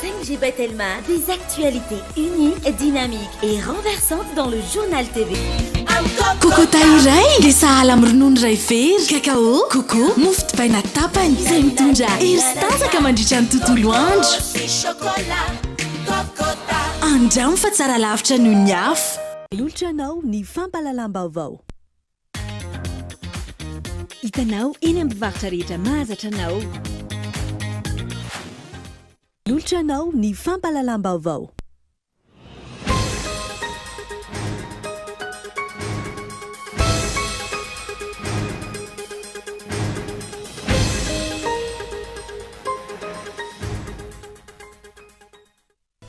5G by Telma, des actualités uniques, dynamiques et renversantes dans le Journal TV. Kokota iray dia sahala amin'ny ronono iray vera, cacao, coco, mofo dipaina tapany, izay mitondra hery sy tanjaka mandritra ny tontolo andro. Andramo fa tsara lavitra noho ny hafa. Manolotra anao ny fampahalalam-baovao. Hitanao eny amin'ny mpivarotra rehetra mahazatra anao. Manolotra anao ny fampahalalam-baovao.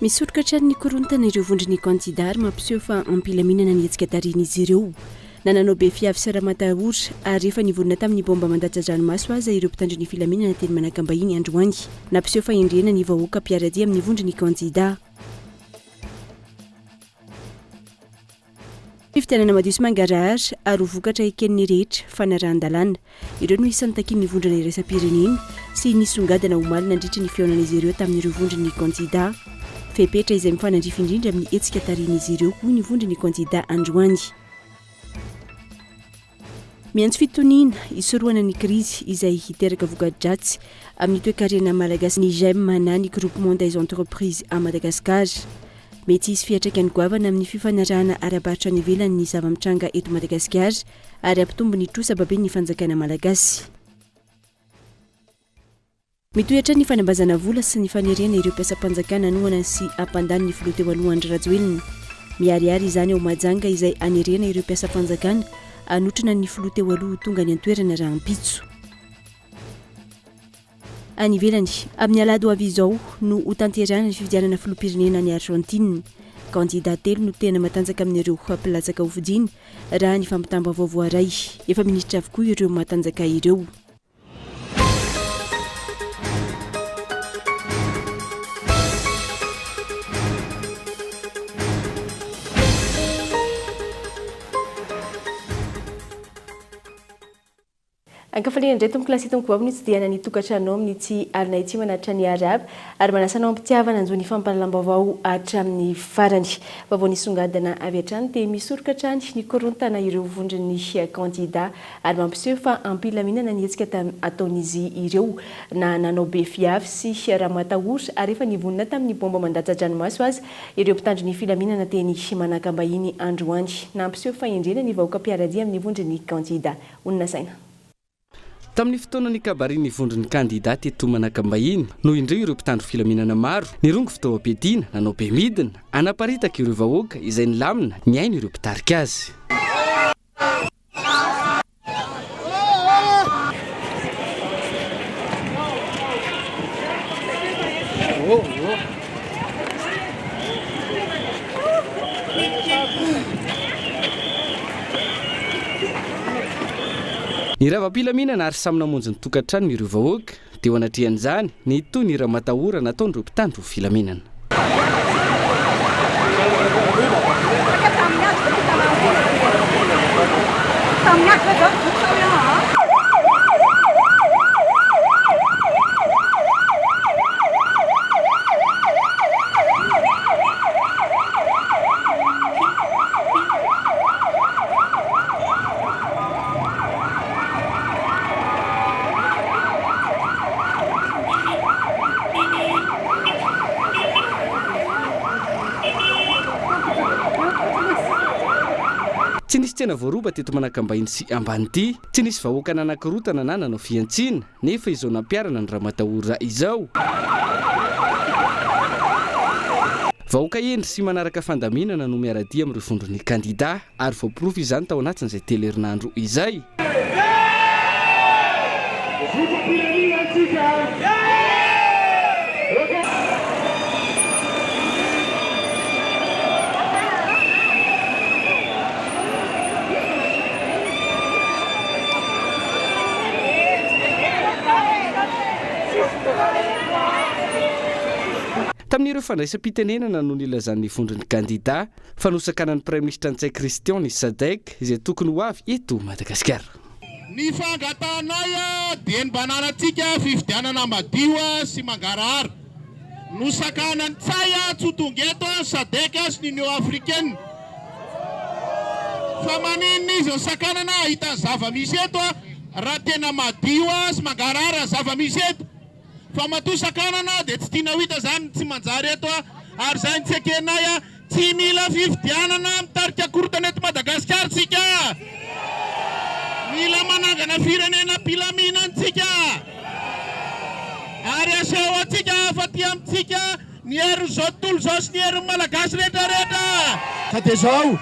Misoroka hatrany ny korontana ireo vondron'ny kandida ary mampiseho fa am-pilaminana ny hetsika tarihin'izy ireo. Na nanao be fiavy sy ramatahora ary efa nivonona tamin'ny baomba mandatsa-dranomaso aza ireo mpitandro ny filaminana teny Manakambahiny androany. Nampiseho fahendrena ny vahoaka mpiara-dia amin'ny vondron'ny kandida. Fifidianana madio sy mangarahara ary ho vokatra eken'ny rehetra, fanarahan-dalàna. Ireo no isan'ny takian'ny vondrona iraisam-pirenena sy nisongadina omaly nandritry ny fihaonan'izy ireo tamin'ireo vondron'ny kandida. Fepetra izay mifanandrify indrindra amin'ny hetsika tarihin'izy ireo, hoy ny vondron'ny kandida androany. Miantso fitoniana hisorohana ny krizy izay hiteraka voka-dratsy amin'ny toekarena malagasy ny GEM na ny Groupement des entreprises à Madagascar. Mety hisy fiantraikany goavana amin'ny fifanarahana ara-barotra any ivelany ny zava-mitranga eto Madagasikara ary hampitombo ny trosa baben'ny fanjakana malagasy. Mitohy hatrany ny fanambazana vola sy ny fanerena ireo mpiasam-panjakana hanohana sy hampandany ny filoha teo aloha Andry Rajoelina. Miharihary izany ao Mahajanga izay hanerena ireo mpiasam-panjakana hanotrona ny filoha teo aloha ho tonga any an-toerana rahampitso. Any ivelany, amin'ny alahady ho avy izao no hotanterahina ny fifidianana filoham-pirenena any Argentine. Kandida telo no tena matanjaka amin'ireo mpilatsaka hofidiana, raha ny fampitam-baovao voaray. Efa minisitra avokoa ireo matanjaka ireo. Ankafaliana indray tompoko lahy sy tompoko vavy ny hitsidihana ny tokantranonao amin'ity alina ity manatitra ny arahaba ary manasa anao am-pitiavana hanjo ny fampahalalam-baovao hatramin'ny farany. Vaovao nisongadina avy hatrany dia misoroka hatrany ny korontana ireo vondron'ny kandida ary mampiseho fa am-pilaminana ny hetsika ataon'izy ireo na nanao be fiavy sy ramatahora ary efa nivonona tamin'ny baomba mandatsa-dranomaso aza ireo mpitandro ny filaminana teny Manakambahiny androany. Nampiseho fahendrena ny vahoaka mpiara-dia amin'ny vondron'ny kandida. Honina saina. Tamin'ny fotoana nikabarin'ny vondron'ny kandida teto Manakambahiny no indreo ireo mpitandro filaminana maro nirongo fitaovam-piadiana nanao be midina hanaparitaka ireo vahoaka izay nilamina nihaino ireo mpitarika azy. Nirava am-pilaminana ary samy namonjy ny tokantranony ireo vahoaka. Teo anatrehan'izany, nitohy ny ramatahora nataon'ireo mpitandro filaminana. Tsy nisy tsena voaroba teto Manakambahiny sy Ambanidia. Tsy nisy vahoaka nanakorotana na nanao fihantsiana, nefa izao nampiharana ny ramatahora izao. Vahoaka hendry sy manaraka fandaminana no miara-dia amin'ireo vondron'ny kandida, ary voaporofo izany tao anatin'izay telo herinandro izay. Tamin'ireo fandraisam-pitenenana no nilazan'ny vondron'ny kandida fa nosakanan'ny Praiminisitra Ntsay Christian ny Sadec izay tokony ho avy eto Madagasikara. Ny fangatahanay dia ny mba hananantsika fifidianana madio sy mangarahara. Nosakanan'i Ntsay tsy ho tonga eto ny Sadec sy ny Union Africaine. Fa maninona izy no sakanana hahita ny zava-misy eto raha tena madio sy mangarahara ny zava-misy eto? Fa matoa sakanana dia tsy tiana ho hita izany ny tsy manjary eto ary izay no tsy ekenay. Tsy mila fifidianana mitarika korontana eto Madagasikara tsika. Mila manangana firenena am-pilaminana tsika. Ary aseho antsika fa aty amintsika ny herin'izao tontolo izao sy ny herin'ny Malagasy rehetra rehetra. Ka dia izao,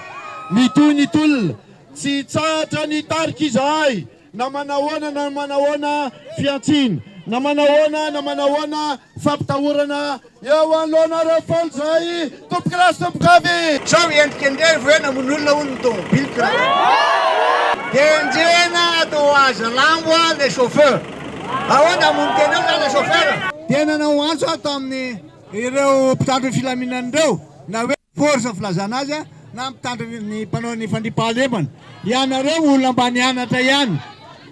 mitohy ny tolona, tsy hitsahatra ny hitarika izahay Na manahoana na manahoana fihantsiana, na manahoana na manahoana fampitahorana eo anoloanareo foana izahay, tompokolahy sy tompokovavy! Sao endrikendrehiko hoe namono olona hono ny tomobiliko raha dia enjehina atao haza lambo le chauffeur. Ahoana hamono tena eo zany le chauffeur? Dia nanao antso aho tamin'ny ireo mpitandro ny filaminana ireo na hoe Force filazana azy na mpitandro ny mpanao ny fandriampahalemana. Ianareo olona mba nianatra ihany.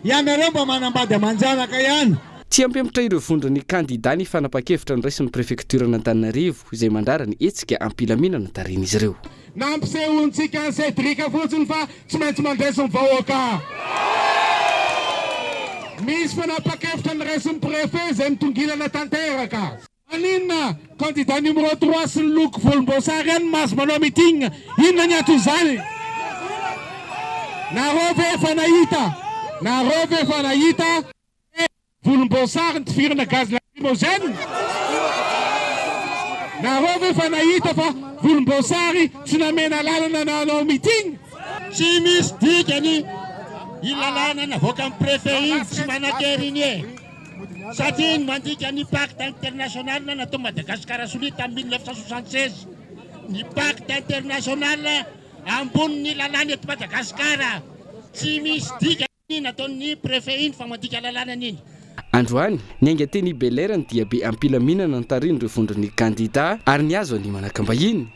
Ianareo mba manambady aman-janaka ihany. Tsy hampihemotra ireo vondron'ny kandidà ny fanapahan-kevitra noraisin'ny prefektioran'Antananarivo izay mandrara ny hetsika am-pilaminana tarihin'izy ireo. Nampisehoantsika an'i Cédric fotsiny fa tsy maintsy mandresy ny vahoaka. Misy fanapahan-kevitra noraisin'ny préfet izay mitongilana tanteraka. Maninona candidat numéro trois sy ny loko volomboasary ihany no mahazo manao meeting? Inona ny anton'izany? Nareo ve efa nahita? Nareo ve efa nahita hoe volomboasary nitifirana gaz lacrymogène? Nareo ve efa nahita fa volomboasary tsy namena lalana nanao meeting? Tsy misy dikany iny lalàna navoakan'ny préfet iny, tsy manan-kery iny e! Satria iny mandika ny pacte international natao Madagascar sonia tamin'ny 1976. Ny pacte international ambonin'ny lalàna eto Madagascar. Tsy misy dikany nataon'ny préfet iny fa mandika lalàna iny. Androany, niainga teny Bel'Air ny diabe am-pilaminana notarihin'ireo vondron'ny kandidà ary nihazo an'i Manakambahiny.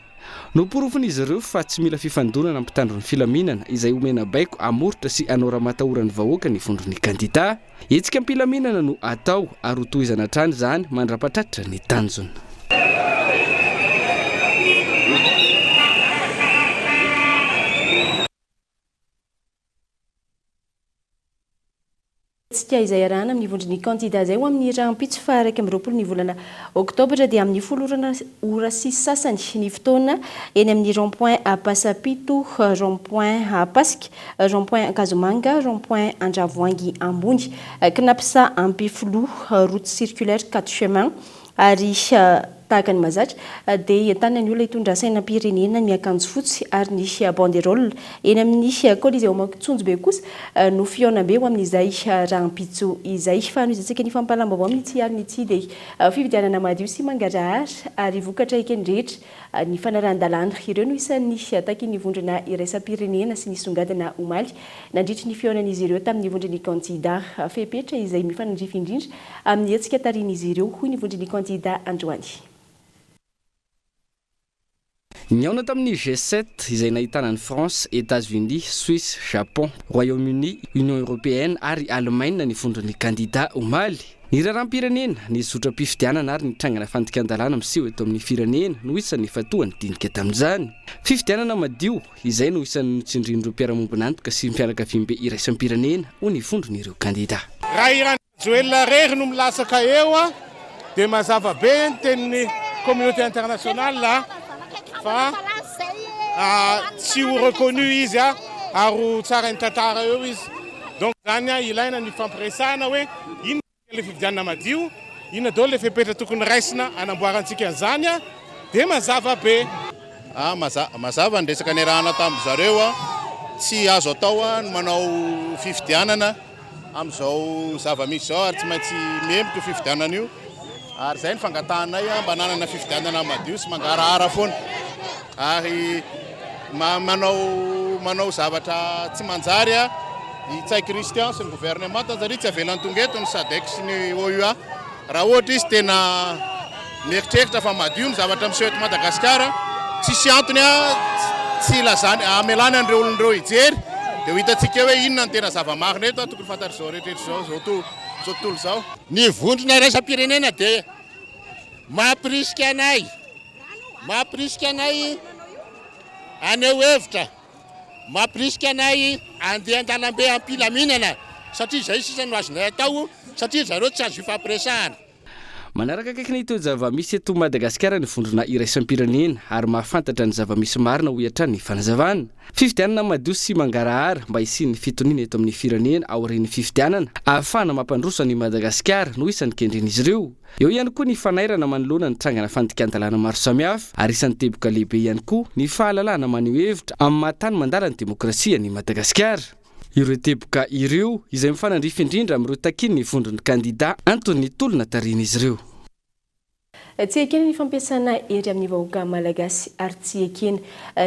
Noporofon'izy ireo fa tsy mila fifandonana mpitandro ny filaminana izay omena baiko hamoritra sy hanao ramatahora ny vahoaka ny vondron'ny kandidà. Hetsika am-pilaminana no atao ary ho tohizana hatrany izany mandra-patratra ny tanjona. Hetsika izay iarahana amin'ny vondron'ny kandida izay ho amin'ny rahampitso faha 21 ny volana oktobra dia amin'ny folo ora sy sasany ny fotoana eny amin'ny rond point Ampasampito, rond point Ampasika, rond point Ankazomanga, rond point Andravoahangy ambony, Cnaps Ampefiloha, route circulaire quatre chemins. Ary tahaka ny mahazatra dia entanina ny olona hitondra sainam-pirenena miakanjo fotsy ary ny banderole. Eny amin'ny Coliseum Antsonjombe kosa no fihaonambe ho amin'izay rahampitso izay. Fanohizantsika ny fampahalam-baovao amin'ity alina ity dia fifidianana madio sy mangarahara ary vokatra eken'ny rehetra ny fanarahan-dalàna. Ireo no isan'ny takin'ny vondrona iraisam-pirenena sy nisongadina omaly nandritry ny fihaonan'izy ireo tamin'ny vondron'ny kandida. Fepetra izay mifanandrify indrindra amin'ny hetsika tarihin'izy ireo, hoy ny vondron'ny kandida androany. Nihaona tamin'ny G7 izay nahitana an'i France, Etats-Unis, Suisse, Japon, Royaume-Uni, Union Européenne ary Alemaina ny vondron'ny kandida omaly. Ny raharaham-pirenena, ny zotram-pifidianana ary ny trangana fandikan-dalàna miseho eto amin'ny firenena no isan'ny nifantohan'ny dinika tamin'izany. Fifidianana madio, izay no isan'ny notsindrin'ireo mpiara-mombon'antoka sy ny fianakaviambe iraisam-pirenena ho ny vondron'ireo kandida. Raha i Rajoelina irery no milatsaka eo dia mazava be ny tenin'ny communauté internationale fa tsy ho reconnu izy ary ho tsarain'ny tantara eo izy. Donc zany ilaina ny fampiresahana hoe inona le fifidianana madio, inona daholo le fepetra tokony raisina hanamboarantsika an'izany dia mazava be. Mazava ny resaka niarahana tamin-dry zareo, tsy azo atao ny manao fifidianana amin'izao zava-misy izao ary tsy maintsy mihemotra io fifidianana io ary izay ny fangatahanay mba hananana fifidianana madio sy mangarahara foana ary manao manao zavatra tsy manjary i Ntsay Christian sy ny gouvernement satria tsy avelany tonga eto ny SADC sy ny OUA raha ohatra izy tena mieritreritra fa madio ny zavatra miseho eto Madagasikara, tsisy antony tsy hilazany hamelany an'ireo olona ireo hijery dia ho hitantsika eo hoe inona no tena zava-marina eto, tokony fantatr'izao rehetra rehetra izao, izao tontolo izao. Ny vondrona iraisam-pirenena dia. Mampirisika anay, mampirisika anay haneho hevitra, mampirisika anay handeha an-dalambe am-pilaminana satria izay sisa no azonay atao satria ry zareo tsy azo ifampiresahana. Manaraka akaiky ny toe-javamisy eto Madagasikara ny vondrona iraisam-pirenena ary mahafantatra ny zava-misy marina hoy hatrany ny fanazavana. Fifidianana madio sy mangarahara mba hisian'ny fitoniana eto amin'ny firenena aorian'ny fifidianana ahafahana mampandroso an'i Madagasikara no isan'ny kendren'izy ireo. Eo ihany koa ny fanairana manoloana ny trangana fandikan-dalàna maro samihafa ary isan'ny teboka lehibe ihany koa ny fahalalahana maneho hevitra amin'ny maha tany mandala ny demokrasia an'i Madagasikara. Ireo teboka ireo izay mifanandrify indrindra amin'ireo takian'ny vondron'ny kandida anton'ny tolona tarihin'izy ireo. Tsy ekena ny fampiasana hery amin'ny vahoaka malagasy ary tsy ekena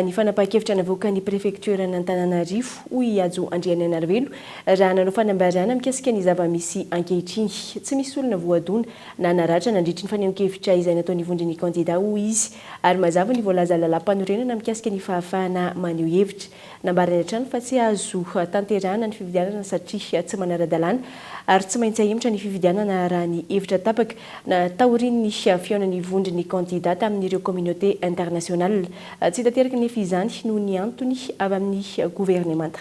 ny fanapahan-kevitra navoakan'ny prefektioran'Antananarivo, hoy i Hajo Andrianainarivelo raha nanao fanambarana mikasika ny zava-misy ankehitriny. Tsy misy olona voadona na naratra nandritry ny fanehoan-kevitra izay nataon'ny vondron'ny kandida, hoy izy, ary mazava ny voalaza lalàmpanorenana mikasika ny fahafahana maneho hevitra. Nambarany hatrany fa tsy azo tanterahana ny fifidianana satria tsy manara-dalàna ary tsy maintsy ahemotra ny fifidianana raha ny hevitra tapaka na taorian'ny fihaonan'ny vondron'ny kandida tamin'ireo communauté internationale. Tsy tanteraka anefa izany noho ny antony avy amin'ny governemanta.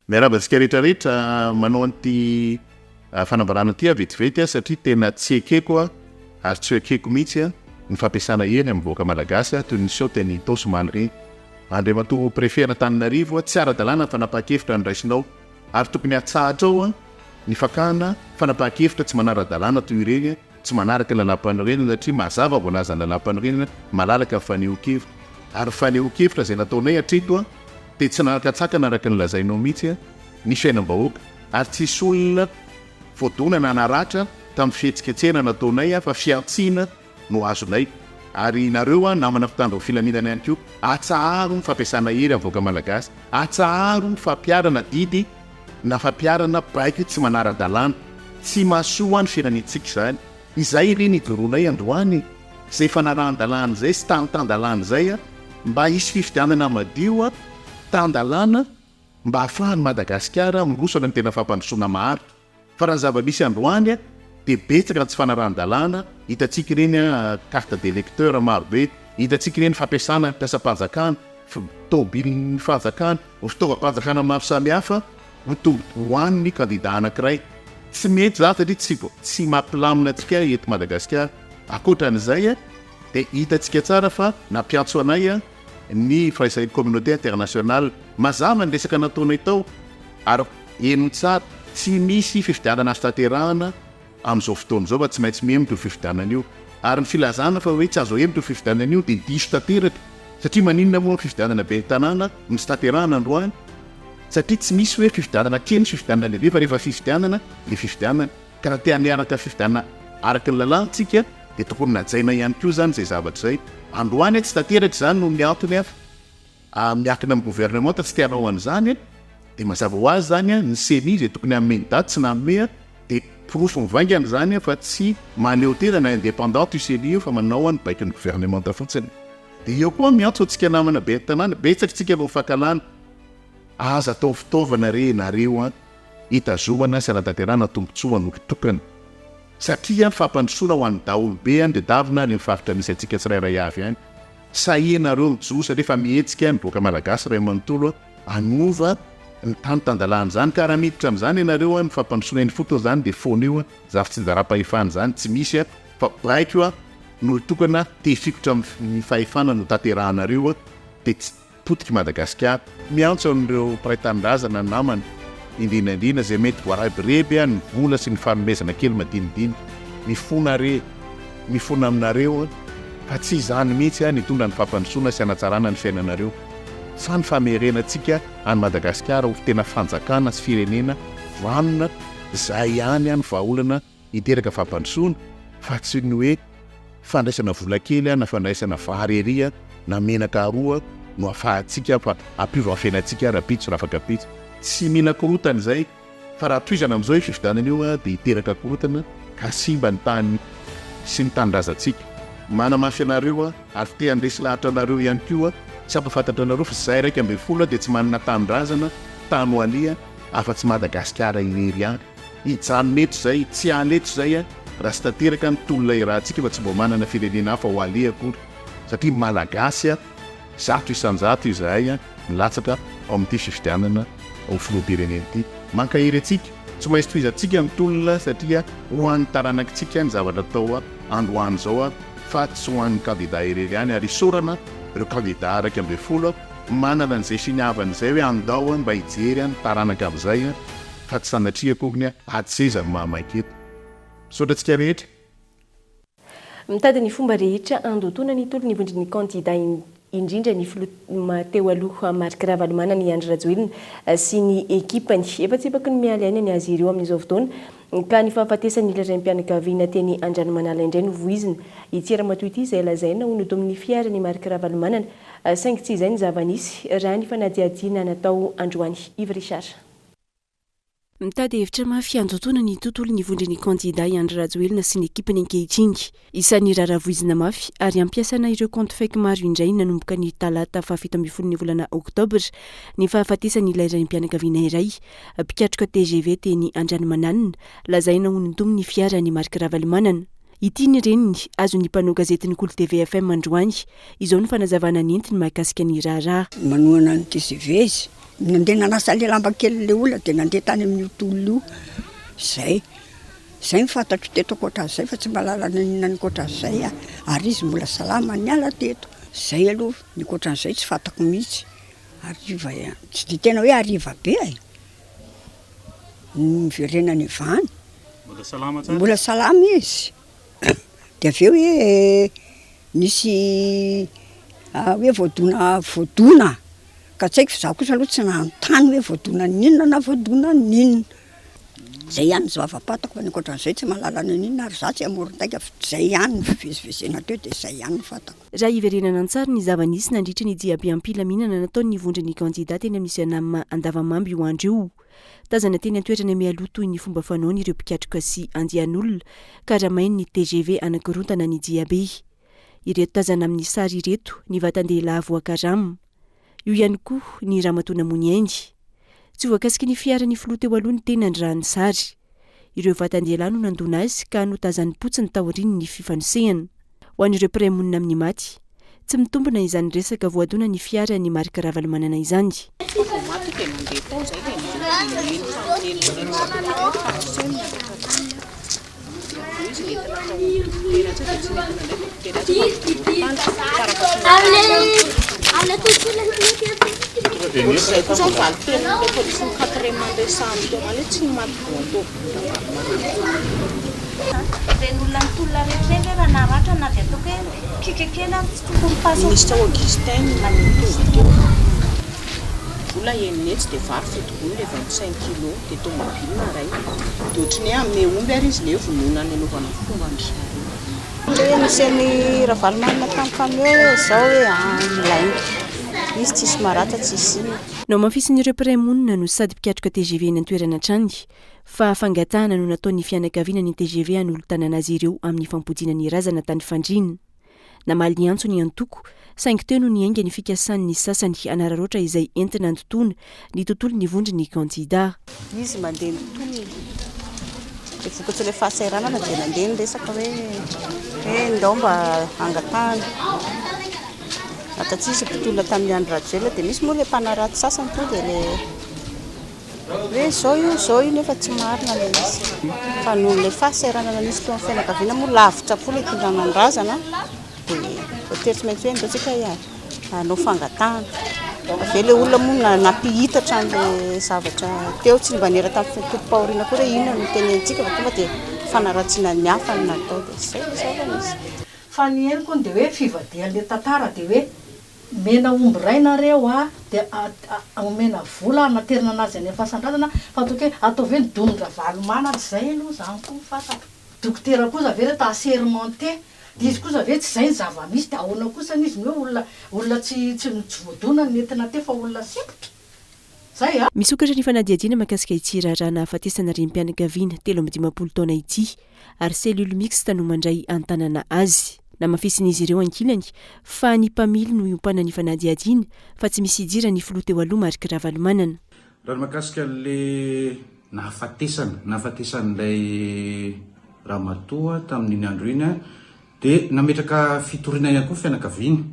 Miarahaba antsika rehetra rehetra manao an'ity fanambarana ity aho vetivety satria tena tsy ekeko ary tsy ho ekeko mihitsy ny fampiasana hery amin'ny vahoaka malagasy toy ny niseho teny Itaosy omaly ireny. Andriamatoa Préfet an'Antananarivo, tsy ara-dalàna ny fanapahan-kevitra noraisinao ary tokony hatsahatrao ny fakana fanapahan-kevitra tsy manara-dalàna toy ireny, tsy manaraka ny lalàmpanorenana satria mazava voalazan'ny lalàmpanorenana, malalaka ny fanehoan-kevitra. Ary ny fanehoan-kevitra izay nataonay hatreto dia tsy nanan-katsakana araka ny lazainao mihitsy ny fiainam-bahoaka ary tsisy olona voadona na naratra tamin'ny fihetsiketsehana nataonay fa fihantsiana no azonay. Ary nareo an namana mpitandro ny filaminana ihany koa, atsaharo ny fampiasana hery amin'ny vahoaka malagasy, atsaharo ny fampiharana didy na fampiharana baiko tsy manara-dalàna. Tsy mahasoa ny firenentsika izany. Izay re ny ijoroanay androany e! Izay fanarahan-dalàna izay sy tany tan-dalàna izay an, mba hisy fifidianana madio an, tan-dalàna mba ahafahan'i Madagasikara miroso any amin'ny tena fampandrosoana maharitra. Fa raha ny zava-misy androany dia betsaka ny tsy fanarahan-dalàna, hitantsika ireny carte d'électeur maro be, hitantsika ireny fampiasana ny mpiasam-panjakana, tomobilin'ny fanjakana, fitaovam-panjakana maro samihafa ho tombontsoa ho an'ny kandida anankiray. Tsy mety izany satria tsy tsy mampilamina antsika eto Madagasikara. Ankoatra an'izay dia hitantsika tsara fa nampiantso anay ny firaisan'ny communauté internationale. Mazava ny resaka nataonay tao ary henoy tsara, tsy misy fifidianana azo tanterahana amin'izao fotoana izao fa tsy maintsy mihemotra io fifidianana io. Ary ny filazana fa hoe tsy azo ahemotra io fifidianana io dia diso tanteraka satria maninona moa ny fifidianana ben'ny tanàna no tsy tanterahana androany? Satria tsy misy hoe fifidianana kely sy fifidianana lehibe fa rehefa fifidianana dia fifidianana. Ka raha te hanaraka fifidianana araka ny lalàna tsika dia tokony najaina ihany koa izany izay zavatra izay. Androany tsy tanteraka izany noho ny antony hafa miankina amin'ny gouvernementa tsy te hanao an'izany dia mazava ho azy izany ny ceni izay tokony hanome ny daty tsy nanome dia porofo mivaingana izany fa tsy mahaleo tena na indépendante io ceni io fa manao ny baikon'ny gouvernementa fotsiny. Dia eo koa miantso antsika namana ben'ny tanàna, betsaka tsika no mifankahalala, aza atao fitaovana re nareo an! hitazomana sy hanatanterahana tombontsoa an'olon-tokana. Satria ny fampandrosoana ho an'ny daholobe any dia davina any amin'ny faritra misy antsika tsirairay avy any. Sahia nareo mijoro satria efa mihetsika ny vahoaka malagasy iray manontolo hanova ny tany tan-dalàna izany ka raha miditra amin'izany ianareo ny fampandrosoana eny ifotony izany dia foana io izany fitsinjaram-pahefana izany tsy misy fa baiko an'olon-tokana te hifikitra amin'ny fahefana no tanterahanareo dia tsy potik'i Madagasikara. Miantso an'ireo mpiray tanindrazana namana, indrindra indrindra izay mety voarebireby ny vola sy ny fanomezana kely madinidinika. Mifona re, mifona aminareo fa tsy izany mihitsy ny hitondra ny fampandrosoana sy hanatsarana ny fiainanareo, fa ny famerenantsika an'i Madagasikara ho tena fanjakana sy firenena vanona, izay ihany no vahaolana hiteraka fampandrosoana fa tsy ny hoe fandraisana vola kely na fandraisana vary ery na menaka aroa no afahantsika fa hampiova ny fiainantsika rahampitso rafakampitso. Tsy mila korotana izay fa raha tohizana amin'izao io fifidianana io dia hiteraka korotana ka simba ny tany sy ny tanindrazantsika. Manamafy anareo aho ary te handresy lahatra anareo ihany koa sy hampahafantatra anareo fa izahay 11 dia tsy manana tanindrazana tany ho aleha afa-tsy Madagasikara irery ihany. Hijanona eto izay, tsy hiala eto izay. raha tsy tanteraka ny tolona iarahantsika fa tsy mba manana firenena hafa ho aleha akory satria Malagasy 100% izahay milatsaka ao amin'ity fifidianana ho filoham-pirenena ity. Mankahery antsika, tsy maintsy tohizantsika ny tolona satria ho an'ny taranakitsika ny zavatra atao androany izao fa tsy ho an'ny kandida irery ihany ary isaorana ireo kandida 11 manana an'izay finiavana izay hoe andao mba hijery ny taranaka amin'izay fa tsy sanatria akory ny ady seza no mahamaika eto. Misaotra antsika rehetra. Mitady ny fomba rehetra handotoana ny tolon'ny vondron'ny kandida indrindra ny filoha teo aloha Marc Ravalomanana i Andry Rajoelina sy ny ekipany. Efa tsipaky ny mialy aina ny azy ireo amin'izao fotoana ka ny fahafatesan'ilay raim-pianakaviana teny Andranomanala indray no voizina. Ity ramatoa ity izay lazaina ho nodomin'ny fiaran'i Marc Ravalomanana saingy tsy izay ny zava-nisy raha ny fanadihadiana natao androany. Yves Richard. Mitady hevitra mafy handotoana ny tontolon'ny vondron'ny kandida i Andry Rajoelina sy ny ekipany ankehitriny. Isan'ny raharaha voizina mafy ary ampiasana ireo kaonty fake maro indray nanomboka ny talata faha 17 ny volana oktobra ny fahafatesan'ilay raim-pianakaviana iray mpikatroka tgv teny Andranomanalina lazaina ho nondomin'ny fiaran'i Marc Ravalomanana. Ity ny reniny, azon'ny mpanao gazetin'ny Kolo TV FM androany. Izao ny fanazavana nentiny mahakasika ny raharaha. Manohana ny tgv izy. Nandeha nanasa ilay lamba kelin'ilay olona dia nandeha tany amin'io tolona io. Izay. Izay no fantatro teto ankoatran'izay fa tsy mahalala na inona ankoatran'izay aho. Ary izy mbola salama niala teto. Izay aloha, ny ankoatran'izay tsy fantako mihitsy. Hariva ihany. Tsy dia tena hoe hariva be e. No niverenany avy any. Mbola salama tsara? Mbola salama izy. Dia avy eo hoe nisy hoe voadona voadona ka tsy haiko fa izaho kosa aloha tsy nanontany hoe voadonan'ny inona na voadonan'ny inona. Izay ihany ny zava-pantako fa ny ankoatran'izay tsy mahalala na inona ary izaho tsy amoron-dainga fa izay ihany ny fivezivezena teo dia izay ihany no fantako. Raha hiverenana an-tsary ny zava-nisy nandritra ny diabe am-pilaminana nataon'ny vondron'ny kandida teny amin'ny Cenam Andavamamba io andro io. Tazana teny an-toerana mialoha toy ny fomba fanaony ireo mpikatroka sy andian'olona karamain'ny tgv hanakorontana ny diabe. Ireto tazana amin'ny sary ireto ny vatan-dehilahy voakarama. Io ihany koa ny ramatoa namoy ainy. Tsy voakasiky ny fiaran'ny filoha teo aloha ny tenany raha ny sary. Ireo vatan-dehilahy no nandona azy ka notazanim-potsiny taorian'ny fifanosehana. Ho an'ireo mpiray monina amin'ny maty, tsy mitombina izany resaka voadona ny fiara an'i Marc Ravalomanana izany. Ireny olona nitolona rehetra ireny ve raha naratra na dia ataoko hoe kiaka kely ary tsy tokony passe Minisitra Augustin no tonga teo. Vola 600 dia vary fito gony le 25 kilos dia tomobile iray. Dia ohatry ny hoe hanome omby ary izy le vonoina any anaovana fomban-dry zareo. Le hoe nisy an'i Ravalomanana tamin'ny camion hoe zao hoe lainga. Izy tsisy maratra tsisy inona. Nohamafisin'ireo mpiray monina no sady mpikatroka tgv eny an-toerana hatrany fa fangatahana no nataon'ny fianakaviana ny tgv hanolo-tanana azy ireo amin'ny fampodiana ny razana tany Fandriana. Namaly ny antso ny antoko, saingy teo no niainga ny fikasan'ny sasany hanararaotra izay entina handotoana ny tontolon'ny vondron'ny kandida. Izy mandeha mitolona. Dia vokatr'ilay fahasahiranana dia nandeha ny resaka hoe hoe ndao mba hangatahana. Ato tsy izy mpitolona tamin'i Andry Rajoelina dia misy moa ilay mpanaratsy sasany tonga dia ilay hoe izao io izao io nefa tsy marina ilay izy. Fa noho ilay fahasahiranana nisy teo amin'ny fianakaviana moa lavitra koa ilay hitondrana ny razana dia voatery tsy maintsy hoe ndao tsika hanao fangatahana. Avy eo ilay olona moa nampihitatra an'ilay zavatra teo, tsy mba niera tamin'ny tompom-pahoriana akory hoe inona no tenenintsika fa tonga dia fanaratsiana ny hafa no natao dia izay ilay zava-nisy. Fa ny henoko hono dia hoe fivadihan'ilay tantara dia hoe omena omby iray nareo a, dia omena vola hanaterana anazy any am-pasandrazana fa ataoko hoe ataovy hoe ny donin-dRavalomanana, tsy izay aloha izany koa no fantako. Dokotera kosa ve reto assermenté dia izy kosa ve tsy izay ny zava-misy dia ahoana kosa izy no hoe olona olona tsy tsy tsy voadona no nentina teo fa olona sempotra? Zay a! Misokatra ny fanadihadiana mahakasika ity raharaha nahafatesana renim-pianakaviana 53 taona ity ary cellule mixte no mandray an-tanana azy. Namafisin'izy ireo ankilany fa ny mpamily no iompanan'ny fanadihadiana fa tsy misy idiran'ny filoha teo aloha Marc Ravalomanana. Raha ny mahakasika an'ilay nahafatesana, nahafatesan'ilay. ramatoa tamin'iny andro iny dia nametraka fitoriana ihany koa ny fianakaviany.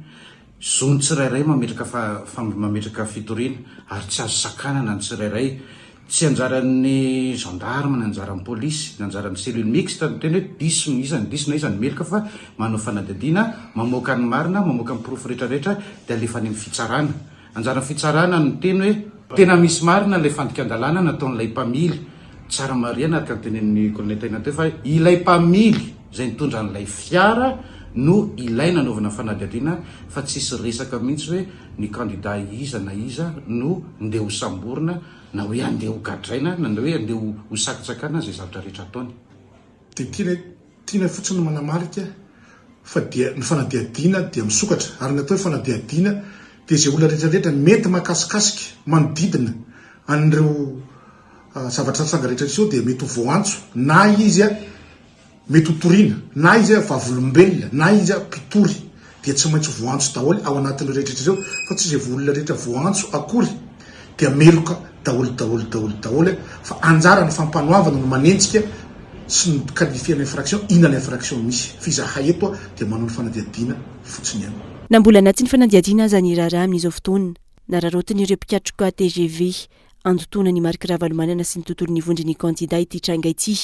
Zon'ny tsirairay mametraka fa mametraka fitoriana ary tsy azo sakanana ny tsirairay. Tsy anjaran'ny gendarme na anjaran'ny polisy na anjaran'ny cellule mixte ny miteny hoe diso ny iza ny diso na iza ny meloka fa manao fanadihadiana, mamoaka ny marina, mamoaka ny porofo rehetrarehetra dia alefa any amin'ny fitsarana. Anjaran'ny fitsarana ny miteny hoe tena misy marina ilay fandikan-dalàna nataon'ilay mpamily. Tsara marihana araka ny tenenin'ny Colonel Tahina teo fa ilay mpamily izay nitondra an'ilay fiara no ilaina anaovana fanadihadiana fa tsisy resaka mihitsy hoe ny kandida iza na iza no ndeha ho samborina na hoe andeha ho gadraina na hoe andeha ho sakantsakana izay zavatra rehetra ataony. Dia tiana tiana fotsiny ny manamarika fa dia ny fanadihadiana dia misokatra ary ny atao hoe fanadihadiana dia izay olona rehetra rehetra mety mahakasikasika manodidina an'ireo zavatra nitranga rehetra niseho dia mety ho voaantso na izy Mety ho toriana, na izy vavolombelona, na izy mpitory, dia tsy maintsy voaantso daholo ao anatin'ireo rehetra ireo, fa tsy izay olona rehetra voaantso akory dia meloka daholo daholo daholo daholo, fa anjaran'ny fampanoavana no manenjika sy ny mi-qualifier ny infraction, inona ny infraction misy, fa izahay eto dia manao ny fanadihadiana fotsiny ihany. Na mbola anatin'ny fanadihadiana aza ny raharaha amin'izao fotoana, nararaotin'ireo mpikatroka tgv handotoana an'i Marc Ravalomanana sy ny tontolon'ny vondron'ny kandida ity tranga ity.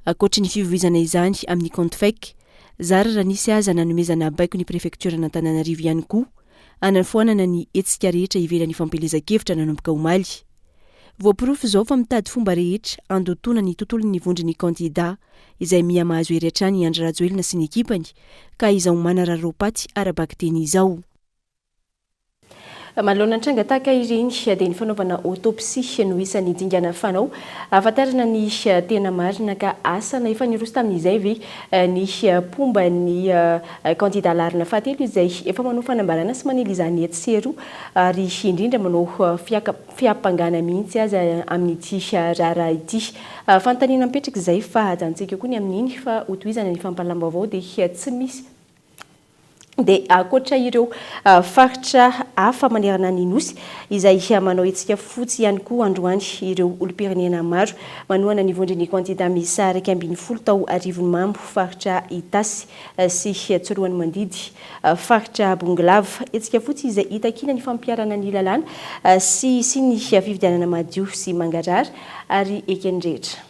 Ankoatry ny fivoizana izany amin'ny compte fake, zara raha nisy aza nanomezana baiko ny prefektioran'Antananarivo ihany koa hanafoanana ny hetsika rehetra ivelan'ny fampielezan-kevitra nanomboka omaly. Voaporofo izao fa mitady fomba rehetra handotoana ny tontolon'ny vondron'ny kandida izay miha mahazo hery hatrany i Andry Rajoelina sy ny ekipany ka izao manararaopaty ara-bakiteny izao. Manoloana ny tranga tahaka ireny dia ny fanaovana autopsie no isan'ny dingana fanao ahafantarana ny tena marina ka asa na efa niroso tamin'izay ve ny mpomba ny kandida laharana fahatelo izay efa manao fanambarana sy manely izany etsy sy eroa ary indrindra manao fiampangana mihitsy aza amin'ity raharaha ity. Fanontaniana mipetraka izay fa hajanontsika koa ny amin'iny fa hotohizana ny fampahalalam-baovao dia tsy misy Dia ankoatra ireo faritra hafa manerana ny Nosy izay manao hetsika fotsy ihany koa androany ireo olom-pirenena maro manohana ny vondron'ny kandida miisa 11 tao Arivonimamo, faritra Itasy sy Tsiroanomandidy, faritra Bongolava. Hetsika fotsy izay hitakiana ny fampiharana ny lalàna sy hisian'ny fifidianana madio sy mangarahara ary eken'ny rehetra.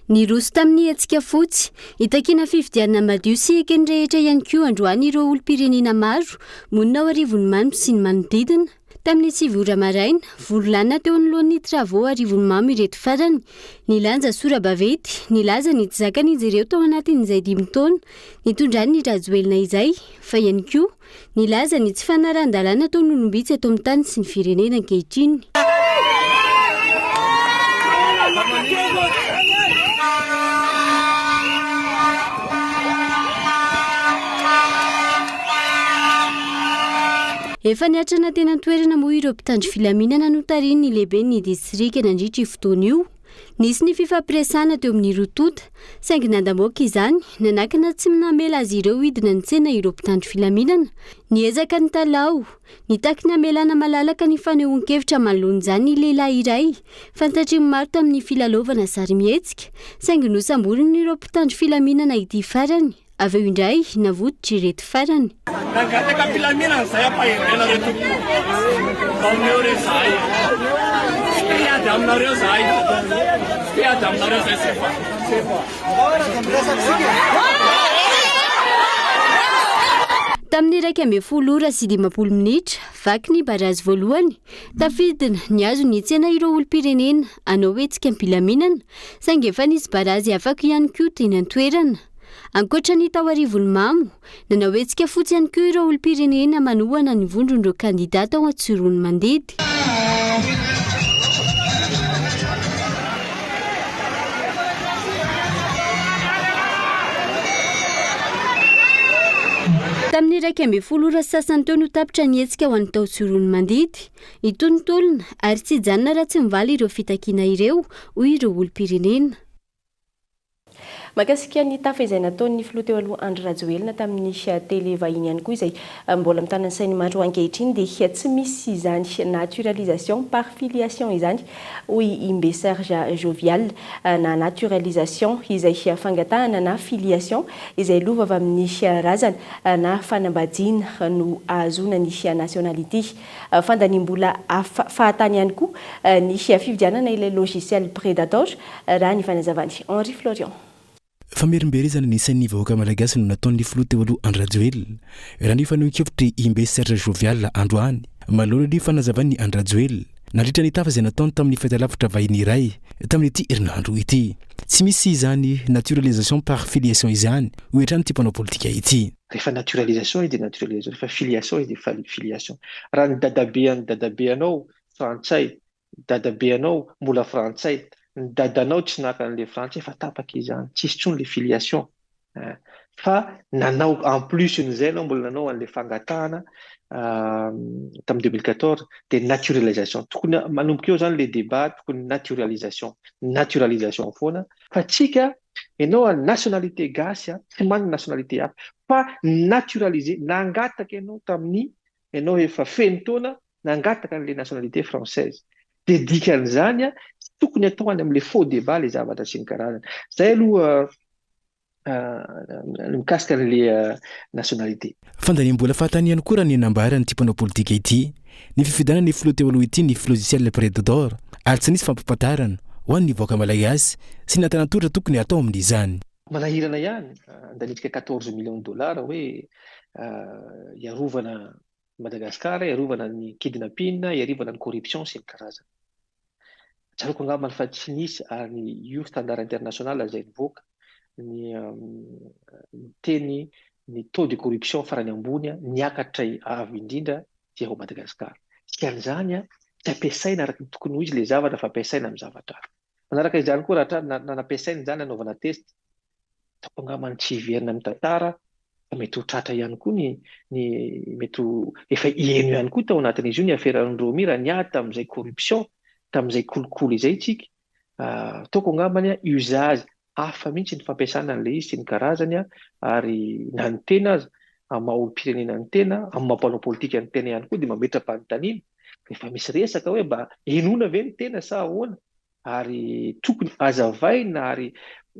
Niroso tamin'ny hetsika fotsy, hitakiana fifidianana madio sy eken'ny rehetra ihany koa androany ireo olom-pirenena maro monina ao Arivonimamo sy ny manodidina. Tamin'ny sivy ora maraina, vory lanona teo anoloan'ny Travaux Arivonimamo ireto farany. Nilanja sora-baventy, nilaza ny tsy zakan'izy ireo tao anatin'izay dimy taona nitondran'ny Rajoelina izay, fa ihany koa Nilaza ny tsy fanarahan-dalàna ataon'olom-bitsy eto amin'ny tany sy ny firenena ankehitriny. Efa niatrana teny an-toerana moa ireo mpitandro filaminana notarihin'ny lehiben'ny distrika nandritra io fotoana io. Nisy ny fifampiresahana teo amin'ny roa tonta, saingy nandamoaka izany, nanakana tsy namela azy ireo hidina ny tsena ireo mpitandro filaminana. Niezaka nitalaho, nitaky ny hamelana malalaka ny fanehoan-kevitra manoloana izany ny lehilahy iray, fantatry ny maro tamin'ny filalaovana sarimihetsika, saingy nosamborin'ireo mpitandro filaminana ity farany. Avy eo indray navototra ireto farany. Nangataka am-pilaminana izay ampahendrenareo tompoko. Mba omeo re izahay. Tsy te hiady aminareo izahay. Tsy te hiady aminareo izahay Sefa. Tamin'ny 11 ora sy 50 minitra, vaky ny barazy voalohany, tafidina nihazo ny tsena ireo olom-pirenena hanao hetsika am-pilaminana, saingy efa nisy barazy afaka ihany koa teny an-toerana. Ankoatra ny tao Arivonimamo, nanao hetsika fotsy ihany koa ireo olom-pirenena manohana ny vondron'ireo kandidà tao Antsiroanomandidy. Tamin'ny 11 ora sy sasany teo no tapitra ny hetsika ho an'ny tao Tsiroanomandidy. Hitohy ny tolona ary tsy hijanona raha tsy mivaly ireo fitakiana ireo, hoy ireo olom-pirenena. Mahakasika ny tafa izay nataon'ny filoha teo aloha Andry Rajoelina tamin'ny tele vahiny ihany koa izay mbola mitana ny sain'ny maro ankehitriny dia tsy misy izany naturalisation par filiation izany hoy i Mbe Serge Jovial na naturalisation izay fangatahana na filiation izay lova avy amin'ny razana na fanambadiana no ahazoana ny nationalité. Fandaniam-bola fahatany ihany koa ny fividianana ilay logiciel Predator, raha ny fanazavan'i Henri Florian. Famerimberezana ny sain'ny vahoaka malagasy no nataon'ny filoha teo aloha Andry Rajoelina, raha ny fanehoan-kevitr'i Imbe Serge Jovial androany, manoloana ny fanazavan'i Andry Rajoelina, nandritra ny tafa izay nataony tamin'ny fahitalavitra vahiny iray tamin'ity herinandro ity. Tsy misy izany naturalisation par filiation izany, hoy hatrany ity mpanao politika ity. Rehefa naturalisation izy dia naturalisation, rehefa filiation izy dia filiation. Raha ny dadabean'ny dadabeanao frantsay, ny dadabeanao mbola frantsay, ny dadanao tsy naka an'ilay frantsay fa tapaka izany, tsisy intsony ilay filiation. Fa nanao en plus n'izay ianao mbola nanao an'ilay fangatahana tamin'ny 2014 dia naturalisation. Tokony manomboka eo izany ilay débat, tokony naturalisation, naturalisation foana. Fa tsika, ianao nationalité gasy tsy manana nationalité hafa fa naturalisé, nangataka ianao tamin'ny ianao efa feno taona nangataka an'ilay nationalité française. Dia dikan'izany tsy tokony atao any amin'ilay faux débat ilay zavatra sy ny karazany. Izay aloha ny mikasika an'ilay nationalité. Fandaniam-bola fahatany ihany koa raha ny nambaran'ity mpanao politika ity. Ny fifidianana ny filoha teo aloha ity ny logiciel Predator ary tsy nisy fampahafantarana ho an'ny vahoaka malagasy sy ny antanantohitra tokony hatao amin'izany. Manahirana ihany, andanitsika 14 millions de dollars hoe hiarovana Madagascar, hiarovana ny kidnapping, hiarivana ny corruption sy ny karazany. Tsaroako angambany fa tsy nisy ary io standard international izay nivoaka ny niteny ny taux de corruption farany ambony niakatra avo indrindra dia ao Madagascar. Dikan'izany tsy ampiasaina araka ny tokony ho izy ilay zavatra fa ampiasaina amin'ny zavatra hafa. Manaraka izany koa raha na nampiasaina izany hanaovana test, ataoko angambany tsy hiverina amin'ny tantara fa mety ho tratra ihany koa ny ny mety ho efa heno ihany koa tao anatin'izy io ny aferan'i Romy raha niady tamin'izay corruption, tamin'izay kolikoly izay isika. Ataoko angambany usage hafa mihitsy ny fampiasana an'ilay izy sy ny karazany ary na ny tena aza amin'ny maha olom-pirenena ny tena, amin'ny maha mpanao politika ny tena ihany koa dia mametra-panontaniana rehefa misy resaka hoe mba henoina ve ny tena sa ahoana? Ary tokony hazavaina ary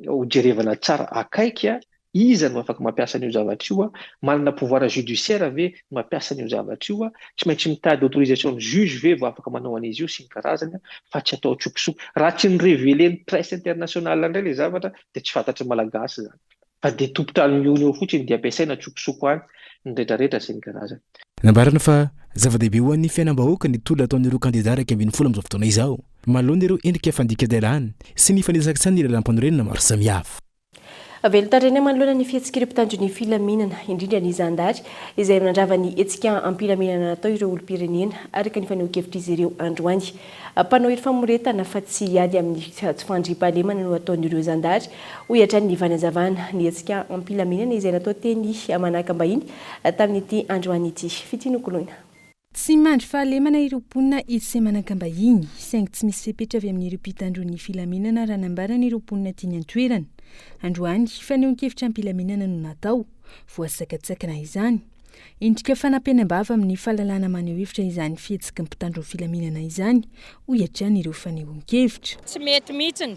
hojerevana tsara akaiky iza no afaka mampiasa an'io zavatra io, manana pouvoir judiciaire ve ny mampiasa an'io zavatra io, tsy maintsy mitady autorisation ny juge ve vao afaka manao an'izy io sy ny karazany fa tsy atao an-tsokosoko. Raha tsy ni-reveler-n'ny presse internationale indray ilay zavatra dia tsy fantatry ny Malagasy izany. Fa dia tompon-trano mihono eo fotsiny dia ampiasaina an-tsokosoko any ny retraretra sy ny karazany. Nambarany fa zava-dehibe ho an'ny fiainam-bahoaka ny tolona ataon'ireo kandidà 11 amin'izao fotoana izao, manoloana ireo endrika fandikan-dalàna sy ny fanitsakitsahan'ny lalàmpanorenana maro samihafa. Velon-taraina manoloana ny fihetsik'ireo mpitandro ny filaminana, indrindra ny zandary, izay nandrava ny hetsika am-pilaminana natao ireo olom-pirenena, araka ny fanehoan-kevitr'izy ireo androany. Mpanao hery famoretana fa tsy hiady amin'ny tsy fandriampahalemana no ataon'ireo zandary, hoy hatrany ny fanazavana. Ny hetsika am-pilaminana izay natao teny Manakambahiny tamin'ity androany ity. Fitia nokoloina. Tsy mandry fahalemana ireo mponina etsy Manakambahiny, saingy tsy misy fepetra avy amin'ireo mpitandro ny filaminana raha nambaran'ireo mponina teny an-toerana. Androany, fanehoan-kevitra am-pilaminana no natao. Voasakatsakana izany. Endrika fanampenam-bava amin'ny fahalalahana maneho hevitra izany fihetsiky ny mpitandro ny filaminana izany, hoy hatrany ireo fanehoan-kevitra. Tsy mety mihitsiny.